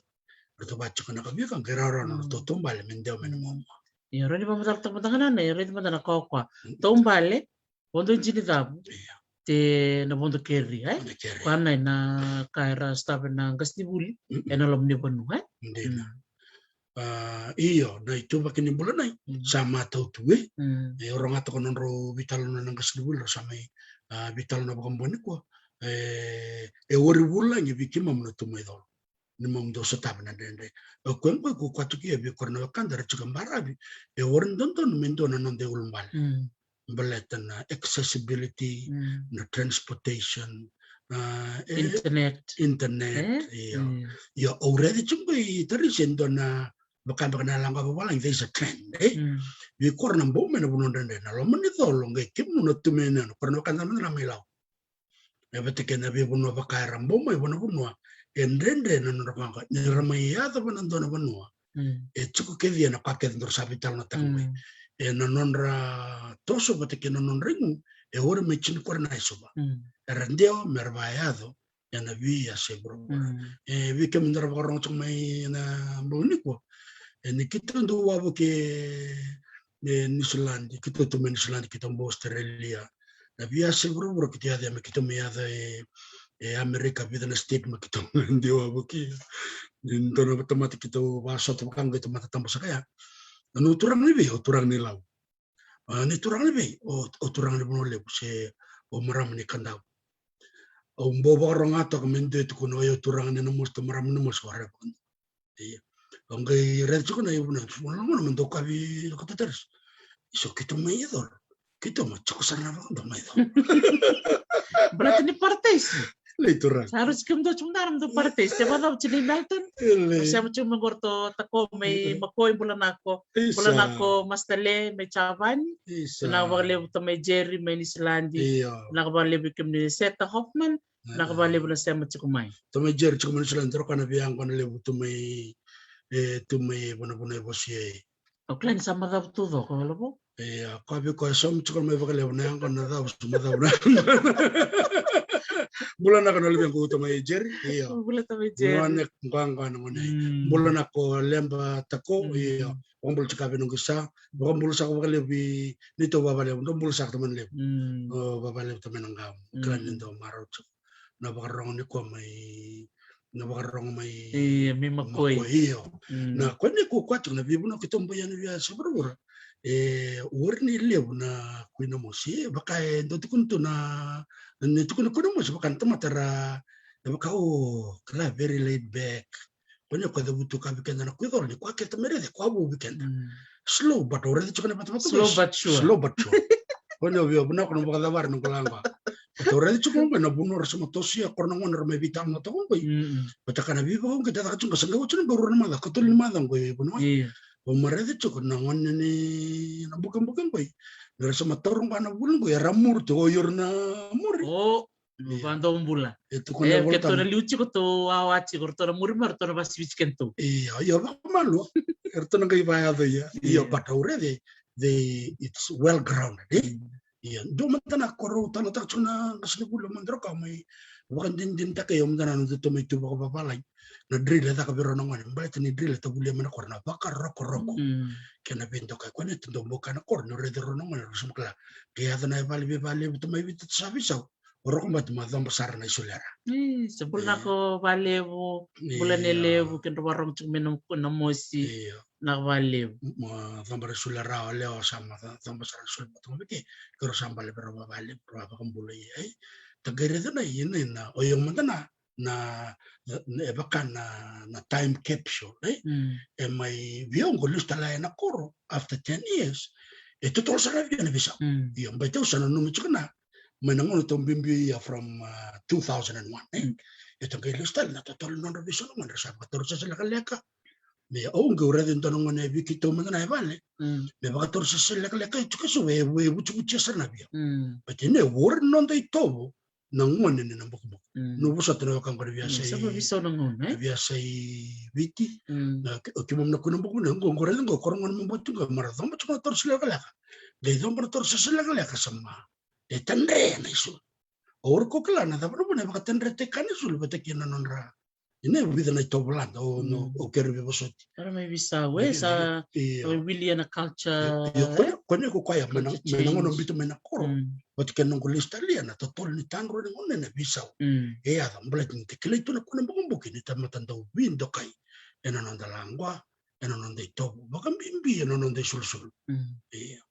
eratou vaca tiko na kavika qai raurau na ratou taubale me dewa me na momo. Ia rau ni vamacala toko mada ga na, e rau ni mada na koakoa taubale, vodo jini cavu, te na vodo keri, e? Koya na ka era stave na qasenivuli e na loma ni vanua, e? Dina. A, io, na ituvaki ni bula nei sa matau tu, e? E o roga toko nodrau vitalona na qasenivuli, rau sa mai, a, vitalona vakabua nikua. E, e wari vulagi vei keimami na tu mai colo. Ni mami dau sotava na dredre. O koya qo e kukua tiko ia vei kora na wekada era tiko e baravi. E wari dodonu me dua na noda iulubale. Baleta na accessibility, na transportation, a, e, internet. Internet, io. Io, au raica tiko qo i Tarisi e dua na vakabeka na yaloqaqa vavalagi, there is a trend, e? Vei kora na bau mai na vanua dredre, na loma ni colo, qai kemu na tu mai na, kora na wekada na mai Lau. E vata kei na veivanua vaka era bau mai vanavanua, e dredre na nodra vaqo ni ra mai yaco vana dua na vanua. E tiko kece ia na ka kece dou sa veitalanoataka mai. E na nodra toso vata kei na nodra igu, e wari mai tini kore na isuva. Era dewa me ra vayaco e na veiyasai vuravura. E vei kemudou ra vakarogo tiko mai na bogi nikua, e ni keitou dau wavoki e Niusiladi, keitou tu mai Niusiladi, keitou bau Australia. Na veiyasai vuravura keitou yaco, me keitou mai yaco e, e Amerika, vica na state me keitou dau wavoki. Ni dua na tamata keitou vasota vaka qo, tamata Tabu saka ya. Na nomu turaga ni vei? O turaga ni Lau. A, ni turaga ni vei? O, o turaga ni Vanua Levu se o marama ni Kadavu. Au bau vakaroga toka me dua e tukuna o turaga ni Namosi, o marama ni Namosi, o Reva. Ia. Au qai raica tiko na ivuna, ivuna lomana me dau kavi lako tatari. Iso keitou mai Icoro. Keitou mai tiko sara na vaka dau mai Icoro. Baleta ni paradise. Lei turaga. Sa rusi kemudou tiko mada na mudou paradise. Se vakacava tiko ni Melton. Lei. Sema tiko me qo ratou tako mai Makoi, bula nako. Bula nako Master Le mai Javani. Vinaka vakalevu tamai Jerry mai Niusiladi. Io. Vinaka vakalevu kemuni Seta Hoffman. Vinaka vakalevu na sema tiko mai. Tamai Jerry tiko mai Niusiladi, toro ka na veiyaqona levu tu mai, e, tu mai vanavuna e vosi e. O kila ni sa macavu tu coko, wala vo? Ia, koya vei koya e sauma tiko mai vakalevu na yaqona, na cavu, sa macavu na yaqona. Bula nako na luvequ tamai Jerry, io. Bula tamai Jerry. Gone, qoaqoa na gone. Bula nako Leba Tako, io. Vakabula tiko vei noqu isa, vakabula saka vakalevu i neitou vavalevu, dou bula saka tamai Levu. O vavalevu tamai Naqamu, kila ni dou marau tiko. Na vakarorogo ni koya mai, na vakarorogo mai, io, mai Makoi. Makoi, io. Na koya ni kukua tiko na veivanua keitou bau yani via sa vuravura. E wari ni levu na Kui Namosi, e vaka e dau tukuna tu na, ni tukuna Kui Namosi, vaka na tamata ra, e vaka o, kila, very laid back. Koya ni koya cavutu ka vei keda na Kui Coro, ni koya keda mai raica, koya vou vei keda. Slow but, au raica tiko na vata vata. Slow but sure. Slow but sure. Koya ni au via vinaka na vakacavari na qolaqoa. But au raica tiko na vanua ra sa mai toso ia, kora na gone ra mai veitalanoataka qoi. Vata ka na veivakauqeti, caka tiko qo sa qai oti na qo rua na macawa, ka tolu na macawa qoi vanua. Au mai raica tiko na gone ni na bukabuka qoi. Ni ra sa mai taura qo na vuli qoi, era muri tu, o ira na muri. Vadobula. E tukuna e volatabu. Keitou na liu tiko, tou wawa tiko, ratou na muri mai, ratou na vasivi tiko keitou. Io, io, vakamalua. Eratou na qai vayaco ia. Io, but au raica, they, it's well grounded, e? Io, dua mada na ka rau talanoataka tiko na qasenivuli, mada rau ka mai vakadinadinataka, io, mada na noda tou mai tu vakavavalagi. Na drill e caka vei rau na gone, baleta ni drill e tavulia mai na koro, na vakarokoroko. Kei na veidokai, koya na tou dau bau kaya na koro, ni raici rau na gone, rau sa mai kila. Ke yaco na vale, veivale, tou mai Viti, tou sa veisau. O roko bati ma coba sara na isolera. Isa, bula nako Valevu, bula ni Levu, kedrau vakarorogo tiko mai na Kui Namosi. Io. Na Valevu. Ma coba na isolera, o lewa sa ma coba sara na isolera, ma toka vei ke, keirau sa bale vei rau Valevu, rau vakabula, ia, e. Tou qai raica na, ia, na, na, o io mada na, na, na, e vaka na, na time capsule, e. E mai vei au qo lesu tale ena koro, after ten years, e totolo sara vei au na veisau. Ia, baleta au sa nanuma tiko na, mai na gauna tou biubiu ia from, uh, two thousand and one, e. E tou qai lesu tale na totolo nodra veisau na gone, ra sa vakatauri sese lekaleka. Me au qai raica e dua na gone e vei keitou mada na e vale. Me vakatauri sese lekaleka e tiko e Suva, e, e vutivutija sara na vei au. Baleta ni e wari noda itovo na gone ni na bukabuka. Niu vosota na wekaqu na veiyasai, sa veisau na gauna, e? Na veiyasai Viti. Na, o keimami na Kui Namosi, qo, qo raica qo, koro gone me bau tu qo, mara coba tiko na tauri sese lekaleka. Qai coba na toro sasa lekaleka sa ma e tadrea na isulu. O ira ko kila na cava na vuna e vakatadreataka na isulu vata kei na nodra, ina e vica na itovo lada o, o kere veivosoti. Era mai visau e sa, io, e wilia na culture. Io, ko ni ko koya mai na, mai na gauna biuta mai na koro. Vata kei na noqu lista lia na totolo ni tadrua ni gauna ena visau. E yaco baleta ni da kilai tu na kua na bukabuka ni tamata dau vidokai ena noda laqua, ena noda itovo, vakabibi ena noda isulusulu. Io.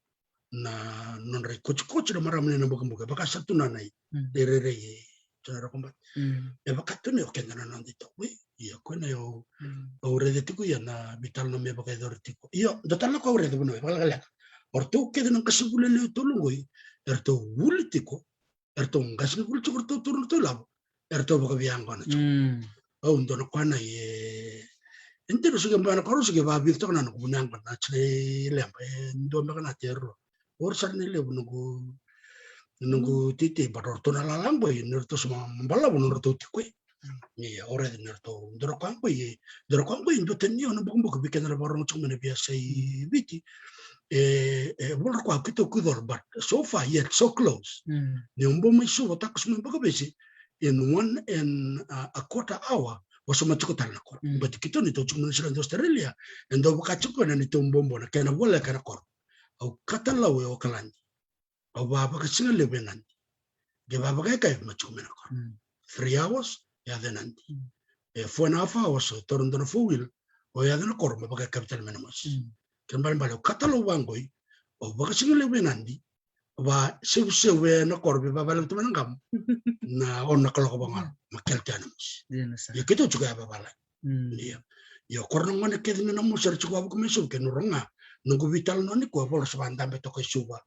Na nodra ikotikoti na marama ni na bukabuka, e vaka sa tu na nai rairai e tu na rokobati. E vaka tu na o keda na noda itovo. Ia ko na au raica tiko ia na veitalanoa me vakayacori tiko. Io, dua tale na ka au raica vanua e vakalekaleka. O ratou kece na qasenivuli e lewe tolu qoi, eratou vuli tiko, eratou qasenivuli tiko, eratou turu na tou lavo, eratou vakaviyaqona tiko. Au dua na koya na e, e dina sa qai bau na koro sa qai vavica toka na noqu vuniyaqona na tina i leba e dua beka na tero. O ira sara ni levu noqu, noqu teitei, but o ratou na lala qoi ni ratou sa ma balavu na nodratou tiko e. Ia, o raica ni ratou dua na koya qoi, dua na koya qoi dua tani o na bukabuka vei keda na vakarorogo tiko mai na veiyasai Viti. E, e vola koya keitou kucolo, but so far yet so close. Ni o bau mai Suva, takoso mai Bakavesi in one and a quarter hour, o sa mai tiko tale na koro. But keitou ni tou tiko mai Niusiladi, Australia, e dau vaka tiko na neitou bobo na kena voleka na koro. Au katalau e Okaladi. Au vavakasigalevu e Nadi. Qai vavakayakavi mai tiko mai na koro. Three hours, e yaco e Nadi. E four and a half hours, o toro dua na four wheel, o yaco na koro, ma vakayakavi tale mai Namosi. Kena balebale, au katalau vaqoi, au vakasigalevu e Nadi, vasevusevu e na koro, vei vavalevu tu mai na qamu. Na ono na kaloko vagalo, ma kele tu e Namosi. Ia keitou tiko e vavalagi. Ia. Ia o koro na gone kece mai Namosi era tiko wavoki mai Suva, kei na ura ga. Noqu veitalanoa nikua, e vola sa vadabe toka e Suva.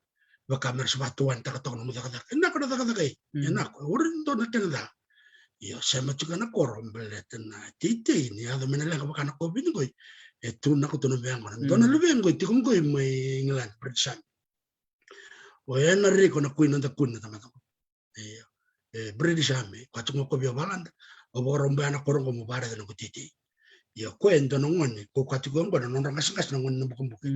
Vaka me ra sa vatuanitaka toka nomu cakacaka. E nako na cakacaka e. E nako, e ori dua na kena ca. Ia, sema tiko na koro, baleta na teitei, ni yaco mai na leqa vaka na COVID qoi. E tu nako tu na veiyago. Dua na luvequ qoi, tiko qoi mai England, British Army. O Enrico na kui na dakuni na tamata qo. Io. E British Army, koya tiko qo via valada. Au vakarau baya na koro qo mo vakaraica noqu teitei. Ia koya e dua na gone, ko koya tiko qo na nodra qaseqase na gone na bukabuka.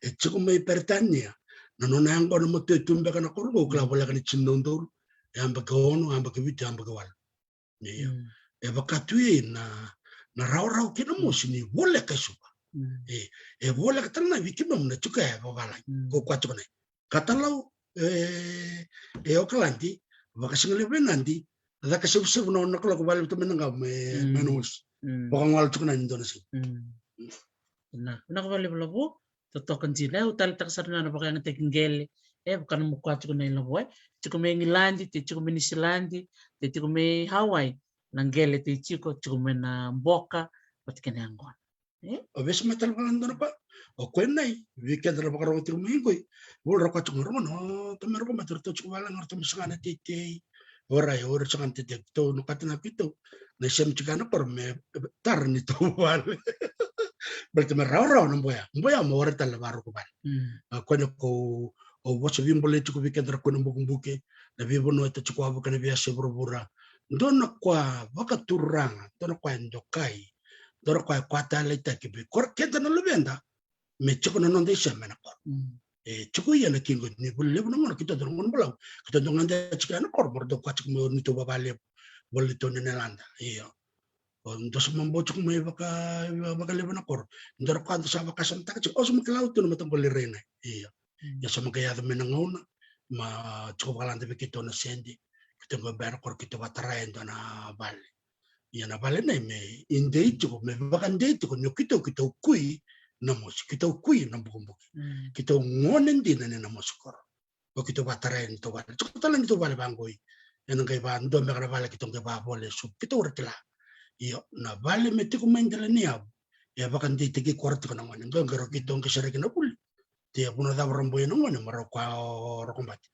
E tiko mai Peritania, na nona yaqona matua e tu beka na koro qo, au kila voleka ni tini na udolu. E yabaki ono, yabaki vitu, yabaki walu. Io. E vaka tu i na, na rawarawa kei Namosi ni voleka e Suva. E, e voleka tale na vei keimami na tiko e vavalagi. Ko koya tiko na i katalau e, e Okaladi, vakasigalevu e Nadi, caka sevusevu na ono na kaloko, valevu tu mai na qamu e, mai Namosi. Vakagalo tiko na ni dua na siga. Na, vinaka vakalevu Lavo. Totoka dina, au taleitaka sara na vakayagataki qele. E vaka na muka tiko na i Lavo e tiko mai Igiladi, te tiko mai Niusiladi, te tiko mai Hawaii. Na qele te tiko, tiko mai na boka vata kei na yaqona. E? O vesa mai tale vaka dua na koya. O koya na i vei keda na vakarogo tiko mai qoi. Vola ra koya tiko mai rogo na, o tamai rogo mai, ratou tiko vale ga, ratou mai saga na teitei. O rai, o ira saga na teitei, tou na kati na keitou na i sema tiko na koro me tara ni tou vale. Baleta me rawarawa na boya. Boya mo ora tale na varuku vale. A koya na ko, au vosa veibolei tiko vei keda na ko na bukebuke, na veivanua e ta tiko wavoki na veiyasai vuravura. Dua na koya vakaturaga, dua na koya e dokai, dua na koya e koya taleitaki vei keda na luveda. Me tiko na noda i sema ena koro. E tiko ia na kiqo ni vuli levu na gona, keitou dau na gona balavu. Keitou dau gade tiko ena koro, mo ra dau koya tiko me o ni tou vavalevu. Voli tou nene lada. Io. O dou sa mabau tiko mai vaka, vakalevu na koro. Dou ra koya dou sa vakasamataka tiko. O sa makila au tu na mataqali Raina. Io. Ia sa maka yaco mai na gauna. Ma tiko vakalada vei keitou na sede. Keitou qai bera koro keitou vakatara e dua na vale. Ia na vale nei me idei tiko, me vakadei tiko, ni o keitou, keitou kui Namosi, keitou kui na bukebuke. Keitou gone dina ni Namosi koro. O keitou vakatara e neitou vale. Tiko tale neitou vale vaqoi. Ena qai va dua beka na vale keitou qai vavole e Suva. Keitou ra kila. Io, na vale me tiko mai dela ni yavu. E vakadeitaki koro tiko na gone. Qai qai rau keitou qai sereki na vuli. Te vuna cava ra boi na gone, ma rau koya o Rokobati.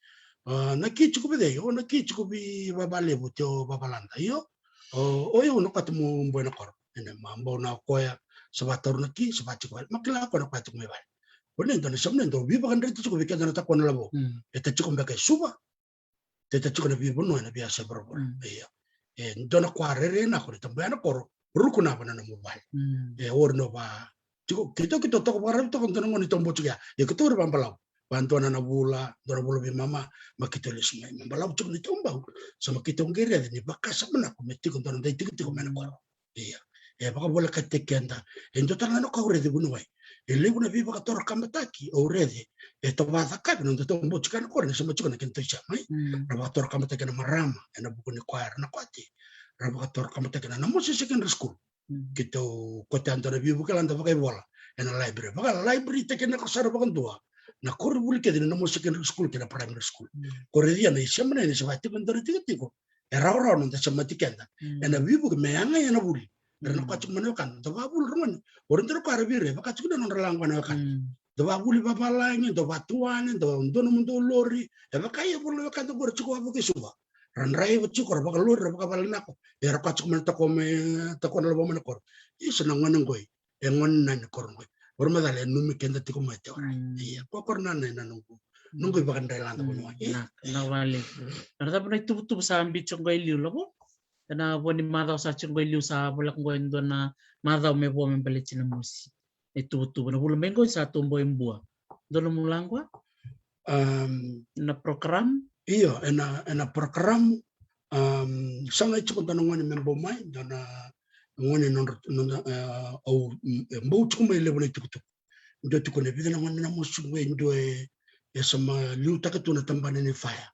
A, na ki tiko vei cei, o na ki tiko vei vavalevu, te o vavalada. Io, o, o yau na koya te mo boi na koro. Ena ma bau na koya, sa vataru na ki, sa vatiko vale. Ma kila koya na koya tiko mai vale. O ne dua na samu ne dua, veivakadreti tiko vei keda na takua na Lavo. E ta tiko beka e Suva. Te ta tiko na veivanua ena veiyasai vuravura. Ia. E dua na koya rairai na ko ni tabu ya na koro, ruku na va na nomu vale. E ori no va. Tiko, keitou, keitou toka vakaravi toka dua na gone ni tabu tiko ya. Ia keitou ori vabalavu. Va dua na vula, dua na vula veimama, ma keitou lesu mai. Me balavu tiko ni taubau, sa ma keitou qai raica ni vakasama nako me tiko dua na dai tikotiko mai na koro. Ia. E vakavolekati keda. E dua tale ga na ka au raica vuniwai. E levu na veivakatorokabutaki au raica. E tovacakavi na noda taubau tiko na koro, ni sema tiko na kena tausia mai. Ra vakatorokabutaki ena marama, ena vuku ni koya era na kwati. Ra vakatorokabutaki na Namosi Secondary School. Keitou kotea dua na veivuke lada vakaivola ena library. Vaka library teke nako sara vakadua na koronivuli kece ni Namosi Secondary School kei na primary school. Ko raica na isema na ina se vakatiko dua na tikotiko e rawarawa noda semati keda ena veivuke me yaga ena vuli. Era na kwati tiko mai na wekada, da vavuli ragone. Ori dua na ka ra vire, vakatiko na nodra lago na wekada. Da vavuli vavalagi, da vatuane, da dua na mudou lori. E vaka ia vula na wekada qori tiko wavoki Suva. Ra draiva tiko, ra vakalori, ra vakavalenako. Era kwati tiko mai na tako mai, tako na lavo mai na koro. Isa na gone qoi. E gone na ni koro qoi. Ora macala e numi keda tiko mai te ora. Ia, ko koro na na noqu. Noqu ivakadrai lada vuniwai. Na, na vale. Era cava na ituvatuva sa bi tiko qoi liu lavo. Ena vo ni macawa sa tiko qoi liu sa voleka qoi dua na macawa me vo me baleti Namosi. E tuvatuva na vula mai qoi sa tobo e bua. Dua na mulaqua? Na program? Io, ena, ena program, sa qai tiko dua na gone me bau mai, dua na gone nodra, nodra, au, e bau tiko mai levu na itukutuku. Dua tiko na vica na gone na Namosi qoi, dua e, e sa ma liutaka tu na tabana ni faya.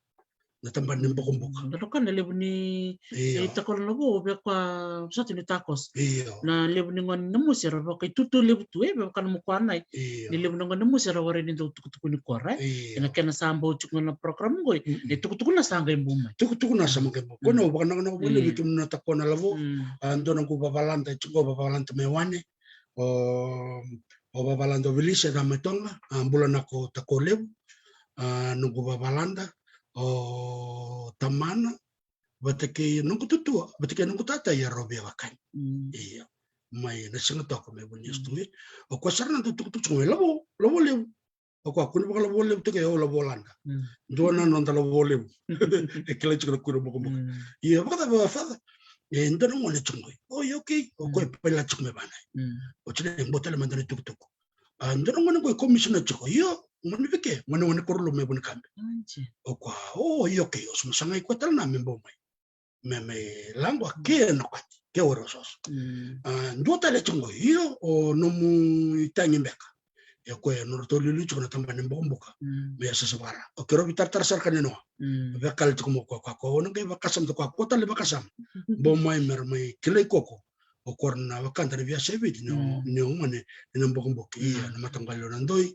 Na tabana ni bokobuka. Dua na ka na levu ni, e, takola na vo, vei koya sa tu ni takoso. Io. Na levu ni gone na Namosi era vakaitutu levu tu, e, vei koya na mukuanai. Io. Ni levu na gone na Namosi era warai ni dau tukutuku ni koro, e. Io. Ena kena sa bau tiko na program qoi, ni tukutuku na sa qai bau mai. Tukutuku na sa ma qai bau. Ko na au vakanakonako voli vei kemuni na tako na lavo, a, dua na qu vavalada, tiko vavalada mai Wane, o, o vavalada o Vilisa e ca mai Toga, a, bula nako tako levu, a, noqu vavalada, o tamana, vata kei noqu tutua, vata kei noqu tata ia rau via vakani. Ia, mai na siga toka mai vuni astu e, o koya sara na dau tukutuku tiko mai lavo, lavo levu. O koya kua ni vakalavo levu tiko e au lavo lada. Dua na noda lavo levu. E kilai tiko na kura bokoboka. Ia, vakacava, father? E dua na gone tiko qoi. O, ia, okay. O koya e paila tiko mai vanai. O tina e bau tale mada na itukutuku. A, dua na gone qoi komisina tiko. Io, gone vei ke, gone, gone koro lovu mai Vunikabe. O koya, o, ia, okay. O sa ma sagai koya tale na me bau mai. Me, me laqua ke na kwati, ke wari osooso. A, dua tale tiko qoi, io, o nomu itagi beka. E koya, nodratou liuliu tiko na tabana ni bokobuka. Me yasayasa vaka-Ra. O keirau veitaratara sara ka ni noa. Vekali tiko mai o koya, koya, koya, o na qai vakasama, koya, koya tale vakasama. Bau mai me ra mai kilai koya. O koya na wekada na veiyasai Viti, ni o, ni o gone, ni na bokobuka. Ia, na mataqali o na doi.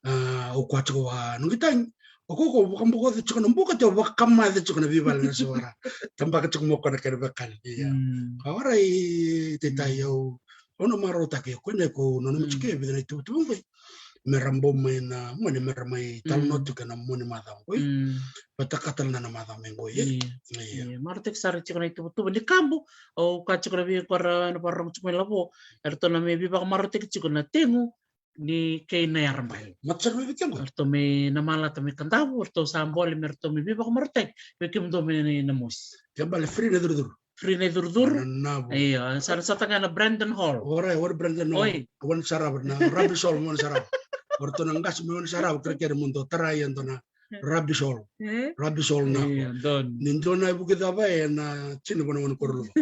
A, o koya tiko vaka noqu itagi. O koya ko vakabokoca tiko na buka, tiko vakamaca tiko na veivale na sivara. Tabaka tiko mai o koya na kena vekali. Ia. Ka warai taitai au. Au na marautaki o koya na ko nanuma tiko e vica na ituvatuva qoi. Me ra bau mai na, mani me ra mai talanoa tiko ena mua ni macawa qoi. Vata ka tale na macawa mai qoi, e. Ia. Marautaki sara tiko na ituvatuva ni kabu. Au kaya tiko na vei koya na vakarorogo tiko mai lavo. Eratou na me veivakamarautaki tiko na tegu ni kei na yarabale. Mata sara mai vei kemuni. Eratou mai Namalata mai Kadavu, eratou sa bole me ratou mai veivakamarautaki vei kemudou mai Namosi. Ke bale free na icurucuru. Free na icurucuru. Io, sa na sota ga na Brandon Hall. Ora, ora Brandon Hall. Oi. Wanisarava, na Rubbish Hall, Wanisarava. Oratou na qase mai Wanisarava, kerekere mo dou tarai e dua na Rubbish Hall. Rubbish Hall na. Ni dua na ivuke cava ena tini vua na Wanikoro Luva.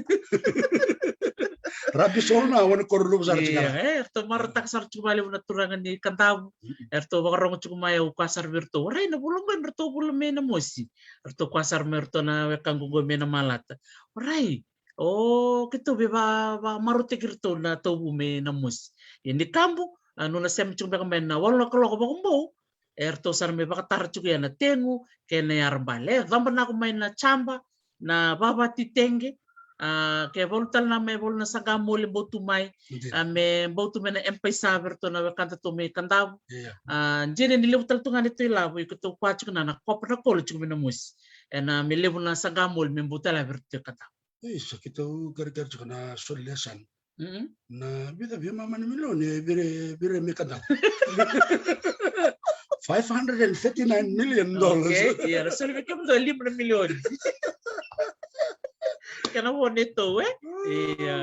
Rubbish Hall na Wanikoro Luva sara tiko. E, eratou marautaka sara tiko mai levu na turaga ni Kadavu. Eratou vakarogo tiko mai, au kaya sara vei iratou, orai na vula qo eratou vula mai Namosi. Eratou kaya sara mai iratou na wekaqu qo mai Namalata. Orai, o keitou veivakamarautaki iratou na tauvu mai Namosi. Ia ni kabu, a, nona sema tiko beka mai na walu na kaloko vakabau. Eratou sa na mai vakatara tiko ia na tegu kei na yarabale. E cabanako mai na jaba, na vavati tege. A, ke valu tale na mai valu na saqa moli bau tu mai. A, me bau tu mai na M-PAiSA vei iratou na wekadatou mai Kadavu. A, dina ni levu tale tu ga ni tu ilavo, iko tou kua tiko na, na kopa na kolo tiko mai Namosi. Ena me levu na saqa moli me bau tale vei iratou i Kadavu. Isa, keitou kerekere tiko na soli lesan. Na vica, veimama na milioni e vire, vire mai Kadavu. Five hundred and thirty-nine million dollars. Okay, ia, na soli vei kemudou e lima na milioni. Kena vo neitou, e? Ia.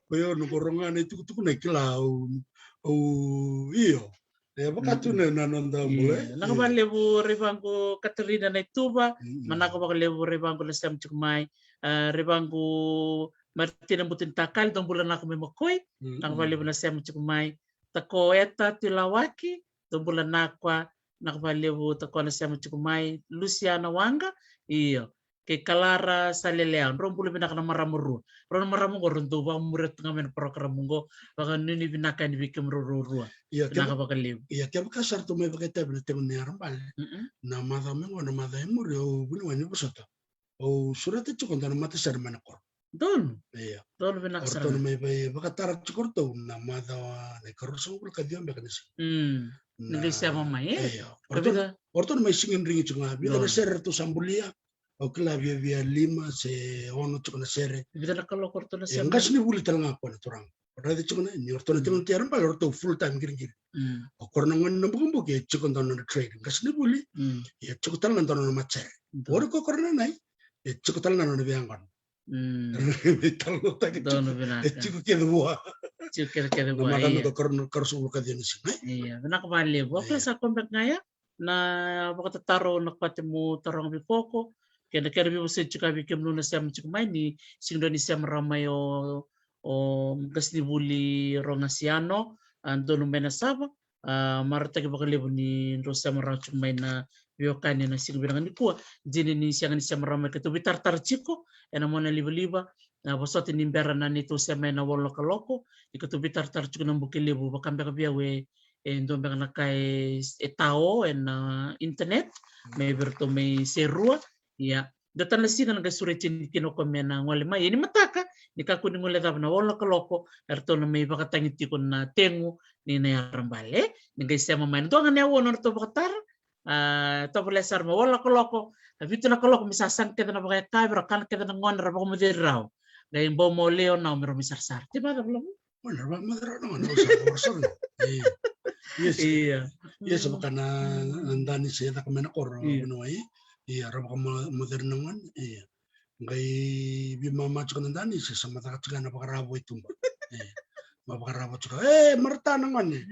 Ko io, noqu rogo ga na itukutuku na kila au, au, io. E vaka tu na noda bula. Vinaka vakalevu Raivagu Katarina Naituva. Vinaka vakalevu Raivagu na sema tiko mai. Raivagu Martina Butinitakali, dou bula vinaka mai Makoi. Vinaka vakalevu na sema tiko mai. Tako Eta Tuilawaki, dou bula vinaka. Vinaka vakalevu Tako na sema tiko mai. Lusiana Waqa, io. Kei Kalara Salelea, drau bula vinaka na marama rua. Rau na marama qo rau dau vakamuria tu ga mai na parokaramu qo. Vakanuinui vinaka yani vei kemudrau ruarua. Vinaka vakalevu. Ia kevaka sa ratou mai vakaitavi na tegu ni yarabale, na macawa mai qo na macawa e muri au vuniwai ni vosota. Au sureta tiko dua na matasere mai na koro. Donu. Ia. Donu vinaka sara. O ratou na mai vakatara tiko ratou na macawa na ikaruasagavulu ka ciwa beka ni siga. Ni qai sema mai e. Ia. O ratou na mai siga ni rigi tiko ga. Vica na sere ratou sa bulia. Au kila viavia lima se ono tiko na sere. Vica na kaloko ratou na sema. Qasenivuli tale ga ko na turaga. O raica tiko na ni o ratou na tiko na tiko yarabale o ratou full time qiriqiri. O koro na gone na bukibuki e tiko dua na nona trade. Qasenivuli e tiko tale ga dua na nona matasere. O ira ko koro na nai e tiko tale ga na nona veiyaqona. Veitalanoataki tiko. E tiko kece vua. Tiko kece kece vua. Na macawa me ka karuasagavulu ka ciwa ni siga. Ia vinaka vakalevu. Au kila sa ko beka ga ya na vakatataro na kati mo taroga vei koko. Kei na kere veivosoti tiko vei kemunu na sema tiko mai ni sega ni sema rawa mai o o qasenivuli Rogasiano, a donu mai na sava. A marautaki vakalevu ni drau sema rawa tiko mai na veiwekani ena siga vinaka nikua. Dina ni sega ni sema rawa mai keitou veitaratara tiko ena mona livaliva. A vosota ni bera na neitou sema ena walu na kaloko ni keitou veitaratara tiko na buki levu vaka beka vei au e dua beka na ka e tao ena internet. Mai vei iratou mai Serua. Ia. Dua tale na siga na qai sureti ni kina o koya me na gole mai. Ia ni mataka ni kakua ni gole cava na walu na kaloko eratou na mai vakatagi tiko na tegu ni na yarabale. Ni qai sema mai na dua ga na yaua na nodratou vakatara. A tovolea sara me walu na kaloko, a vitu na kaloko me sa saga kece na vakayakavi, ra kana kece na gone, ra vakamoceri rau. Qai bau mo leo nau me rau mai sarasara. Te vacava lavu? Wana ra vakamoceri rau na gone, au sa vakaroso na. Ia sa vaka na danisi e caka mai na koro. Ia ra vakamoceri na gone. Ia. Qai veimama tiko na danisi sa macaka tiko na vakaravo e tuba. Ma vakaravo tiko e marata na gone.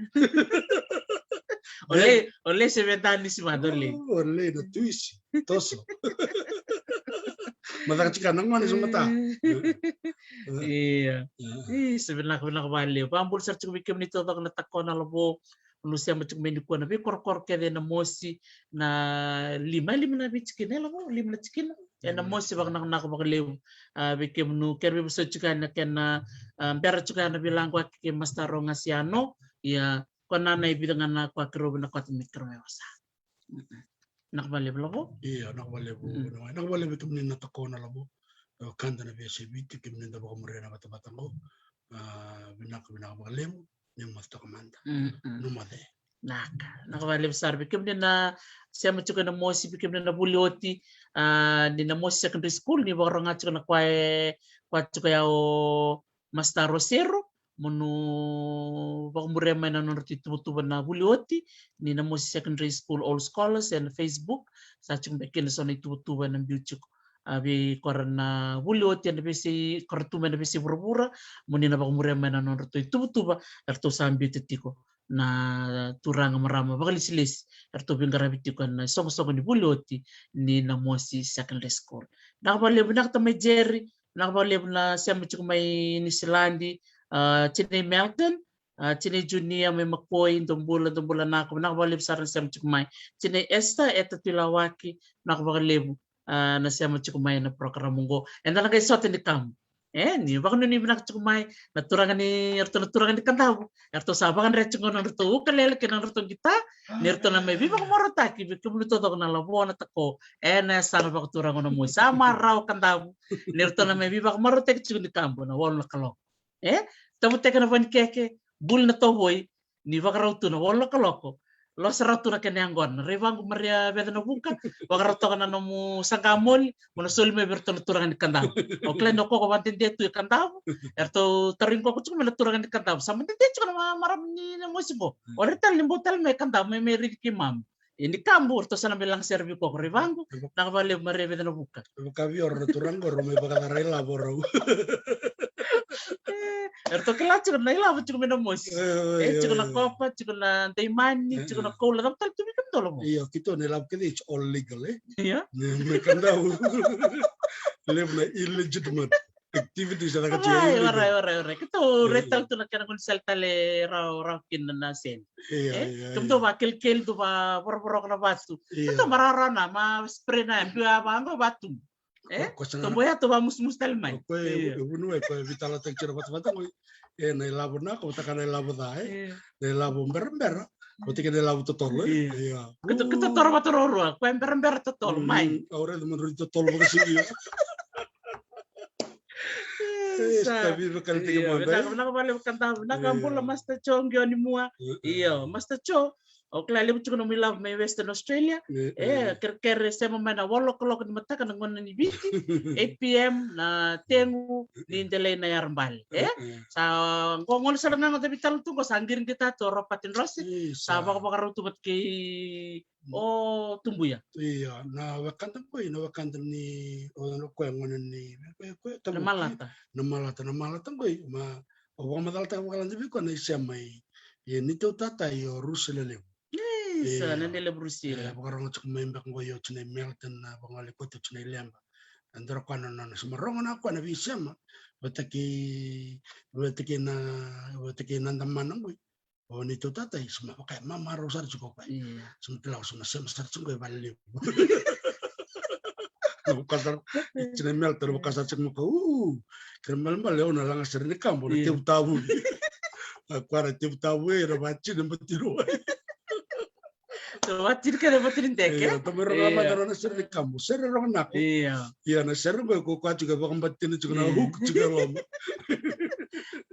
Olei, olei se vei danisi mada olei. Olei na tuisi toso. Macaka tiko na gone sa mata. Ia. Ii, se vinaka, vinaka vakalevu. Vakabula sara tiko vei kemuni taucoko na Tako na Lavo. Au sema tiko mai nikua na veikorokoro kece ena mosi na lima, lima na vei tikina e lavo, lima na tikina. Ena mosi vakanakonako vakalevu. A vei kemunu kere veivosoti tiko ena kena a bera tiko ena veilagoaki kei Master Rogasiano. Ia ko na na e vica ga na kua keirau vinakata me keirau mai vosa. Vinaka vakalevu Lavo. Ia, vinaka vakalevu. Vinaka vakalevu vei kemuni na Tako na Lavo. Ka da na veiyasai Viti kemuni da vakamuria na vatavata qo. A vinaka, vinaka vakalevu. Ni moce toka mada. Ni moce. Naka, naka vakalevu sara vei kemuni na sema tiko ena mosi, vei kemuni na vuli oti. A ni na mosi secondary school ni vakaroga tiko na kua e kua tiko ya o Master Rosero mo nu vakamuria mai na nodratou ituvatuva na vuli oti ni na mosi secondary school all scholars ena Facebook. Sa tiko beka kina so na ituvatuva ena biu tiko. A vei kora na vuli oti ena veisei kora tu mai na veisei vuravura mo ni na vakamuria mai na nodratou ituvatuva eratou sa biuta tiko na turaga marama vakalesilesi eratou veiqaravi tiko ena isoqosoqo ni vuli oti ni na mosi secondary school. Vinaka vakalevu, vinaka tamai Jerry. Vinaka vakalevu na sema tiko mai Niusiladi. A tinai Melton, a tinai Junia mai Makoi, dou bula, dou bula naka, vinaka vakalevu sara na sema tiko mai. Tinai Esther, Eta Tuilawaki, vinaka vakalevu. A na sema tiko mai na program qo. Eda na qai sota ni kamu. E ni vakanuinui vinaka tiko mai na turaga ni eratou na turaga ni Kadavu. Eratou sa vakadre tiko na nodratou ukulele kei na nodratou qita. Ni ratou na mai veivakamarautaki vei kemuni taucoko na Lavo na Tako ena yasana vakaturaga na mosi sa marau Kadavu. Ni ratou na mai veivakamarautaki tiko ni kamu na walu na kaloko. E tavuteke na vanikeke, buli na tovoi, ni vakarau tu na walu na kaloko. Losa rau tu na kena yaqona. Raivagu Maria Vece na Vuka, vakarau toka na nomu saqa moli mo na soli mai vei ratou na turaga ni Kadavu. Au kila ni o koko vadede tu e Kadavu. Eratou tarogi koko tiko mai na turaga ni Kadavu, sa madede tiko na marama ni na mosi qo. O ira tale ni bau tale mai Kadavu mai mai raici keimami. E ni kabu eratou sa na mai laga sere vei koko. Raivagu, vinaka vakalevu Maria Vece na Vuka. Vakavi o rau na turaga qo rau mai vakacala ilavo rau. Eratou kila tiko na ilavo tiko mai na mosi. E, tiko na kopa, tiko na daimani, tiko na koula, cava tale tu vei kemudou, Lavo? Io, keitou na ilavo kece it's all legal, e? Io. Me kadau. Levu na illegitimate activities e caka tiko. Orai, orai, orai, orai. Keitou rai tale tu na kena gaunisala tale rawa, rawa kina na seni. Io, io. Kemudou vakelkeli, dou vavoravoroka na vatu. Keitou mararawa na, ma spray na, e biu ya vaqo vatu. E? Ko, ko sa na tobo ya, tou vamusumusu tale mai. Ko e, e vuniwai, ko e vitalataki tiko na vatavata qoi. E, na ilavo na, ko vataka na ilavo ca, e? Na ilavo berabera, ko tiki na ilavo totolo, e? Ia. Ko to-, ko totolo vata ruarua, ko e berabera totolo mai. Au raica mo drau totolo vakasivia. E, sa viva kali tiki mai. Vinaka, vinaka vakalevu Kadavu, vinaka bula Master Joe qo ni mua. Io, Master Joe. Au kila levu tiko nomu ilavo mai Western Australia. E, kerekere sema mai na walu na kaloko ni mataka na gauna ni Viti, eight p.m. na tegu ni delai na yarabale. E, sa qo gona sara ga ga da vitala tu qo sa qiriqita tu o Robert Drose. Sa vakavakarau tu vata kei o Tubuya. Io, na wekada qoi, na wekada ni, o na koya gona ni, koya, koya, na Malata. Na Malata, na Malata qoi, ma, au vakamacalataka vakalada vei koya na isema i, e, ni teu tata i o Rusi Lelevu. Isa, na Lelevu Rusi. E, vakarogo tiko mai beka qo i o tinai Melton na vagole kote o tinai Leba. Na dra koya na nona sema rogo na koya na veisema. Vata kei, vata kei na, vata kei na damana qoi. O ni teu tata i sema vaka e mamarau sara tiko koya. Sema kila o sema sema sara tiko e vale levu. Na vaka sara, tinai Melton na vaka sara tiko maka, u, kere balebale o na laga sere ni kabo na tevu tavu. A koya na tevu tavu e, na vatini, na batini wai. Na vatini kei na batini deke. Io, tamai rogo mada na sere ni kabo, sere rogo nako. Io. Ia na sere qoi ko koya tiko e vakabatini tiko na hook tiko e loma.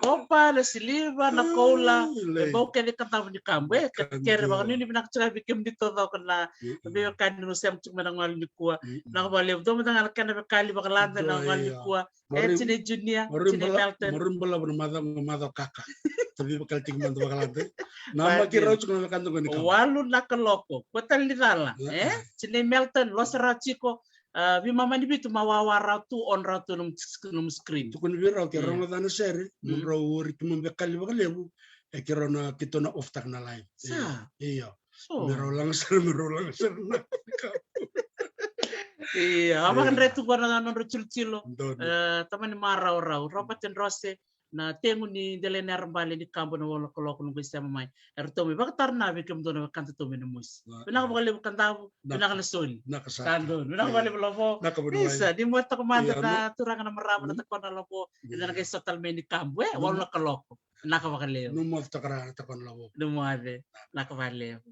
Kopa, na siliva, na koula, e bau kece Kadavu ni kabo, e, kerekere vakanuinui vinaka tiko vei kemuni taucoko na veiwekani ni sema tiko mai na gauna nikua. Vinaka vakalevu, dua mada ga na kena wekali vakalada na gauna nikua. E, tinai Junior, tinai Melton. Marui balavu na macawa, macawa kaka. Tavi vakali tiko mada vakalada. Na maki rau tiko na wekada qo ni kabo. Walu na kaloko, kua tale ni cala, e? Tinai Melton, losa rau tiko. A, veimama ni vitu ma wawa rau tu, on rau tu nomu, nomu screen. Tukuni vei rau ke rogo ca na sere, mo drau ori tu mo bekali vakalevu. E, ke rau na, keitou na off taka na live. Sa. Io. Me rau laga sere, me rau laga sere na. Io, a vakadre tu qo na nodrau tilotilo. E, tamani marau rau, Robert Drose. Na tegu ni delai na yarabale ni kabo na walu na kaloko noqu isema mai. Eratou mai vakatara na vei kemudou na wekadatou mai na mosi. Vinaka vakalevu Kadavu, vinaka na soli. Vinaka sara. Vinaka vakalevu Lavo. Isa, ni moce toka mada na turaga na marama na takona Lavo. Eda na qai sota tale mai ni kabo, e, walu na kaloko. Vinaka vakalevu. Ni moce toka na takona Lavo. Ni moce. Vinaka vakalevu.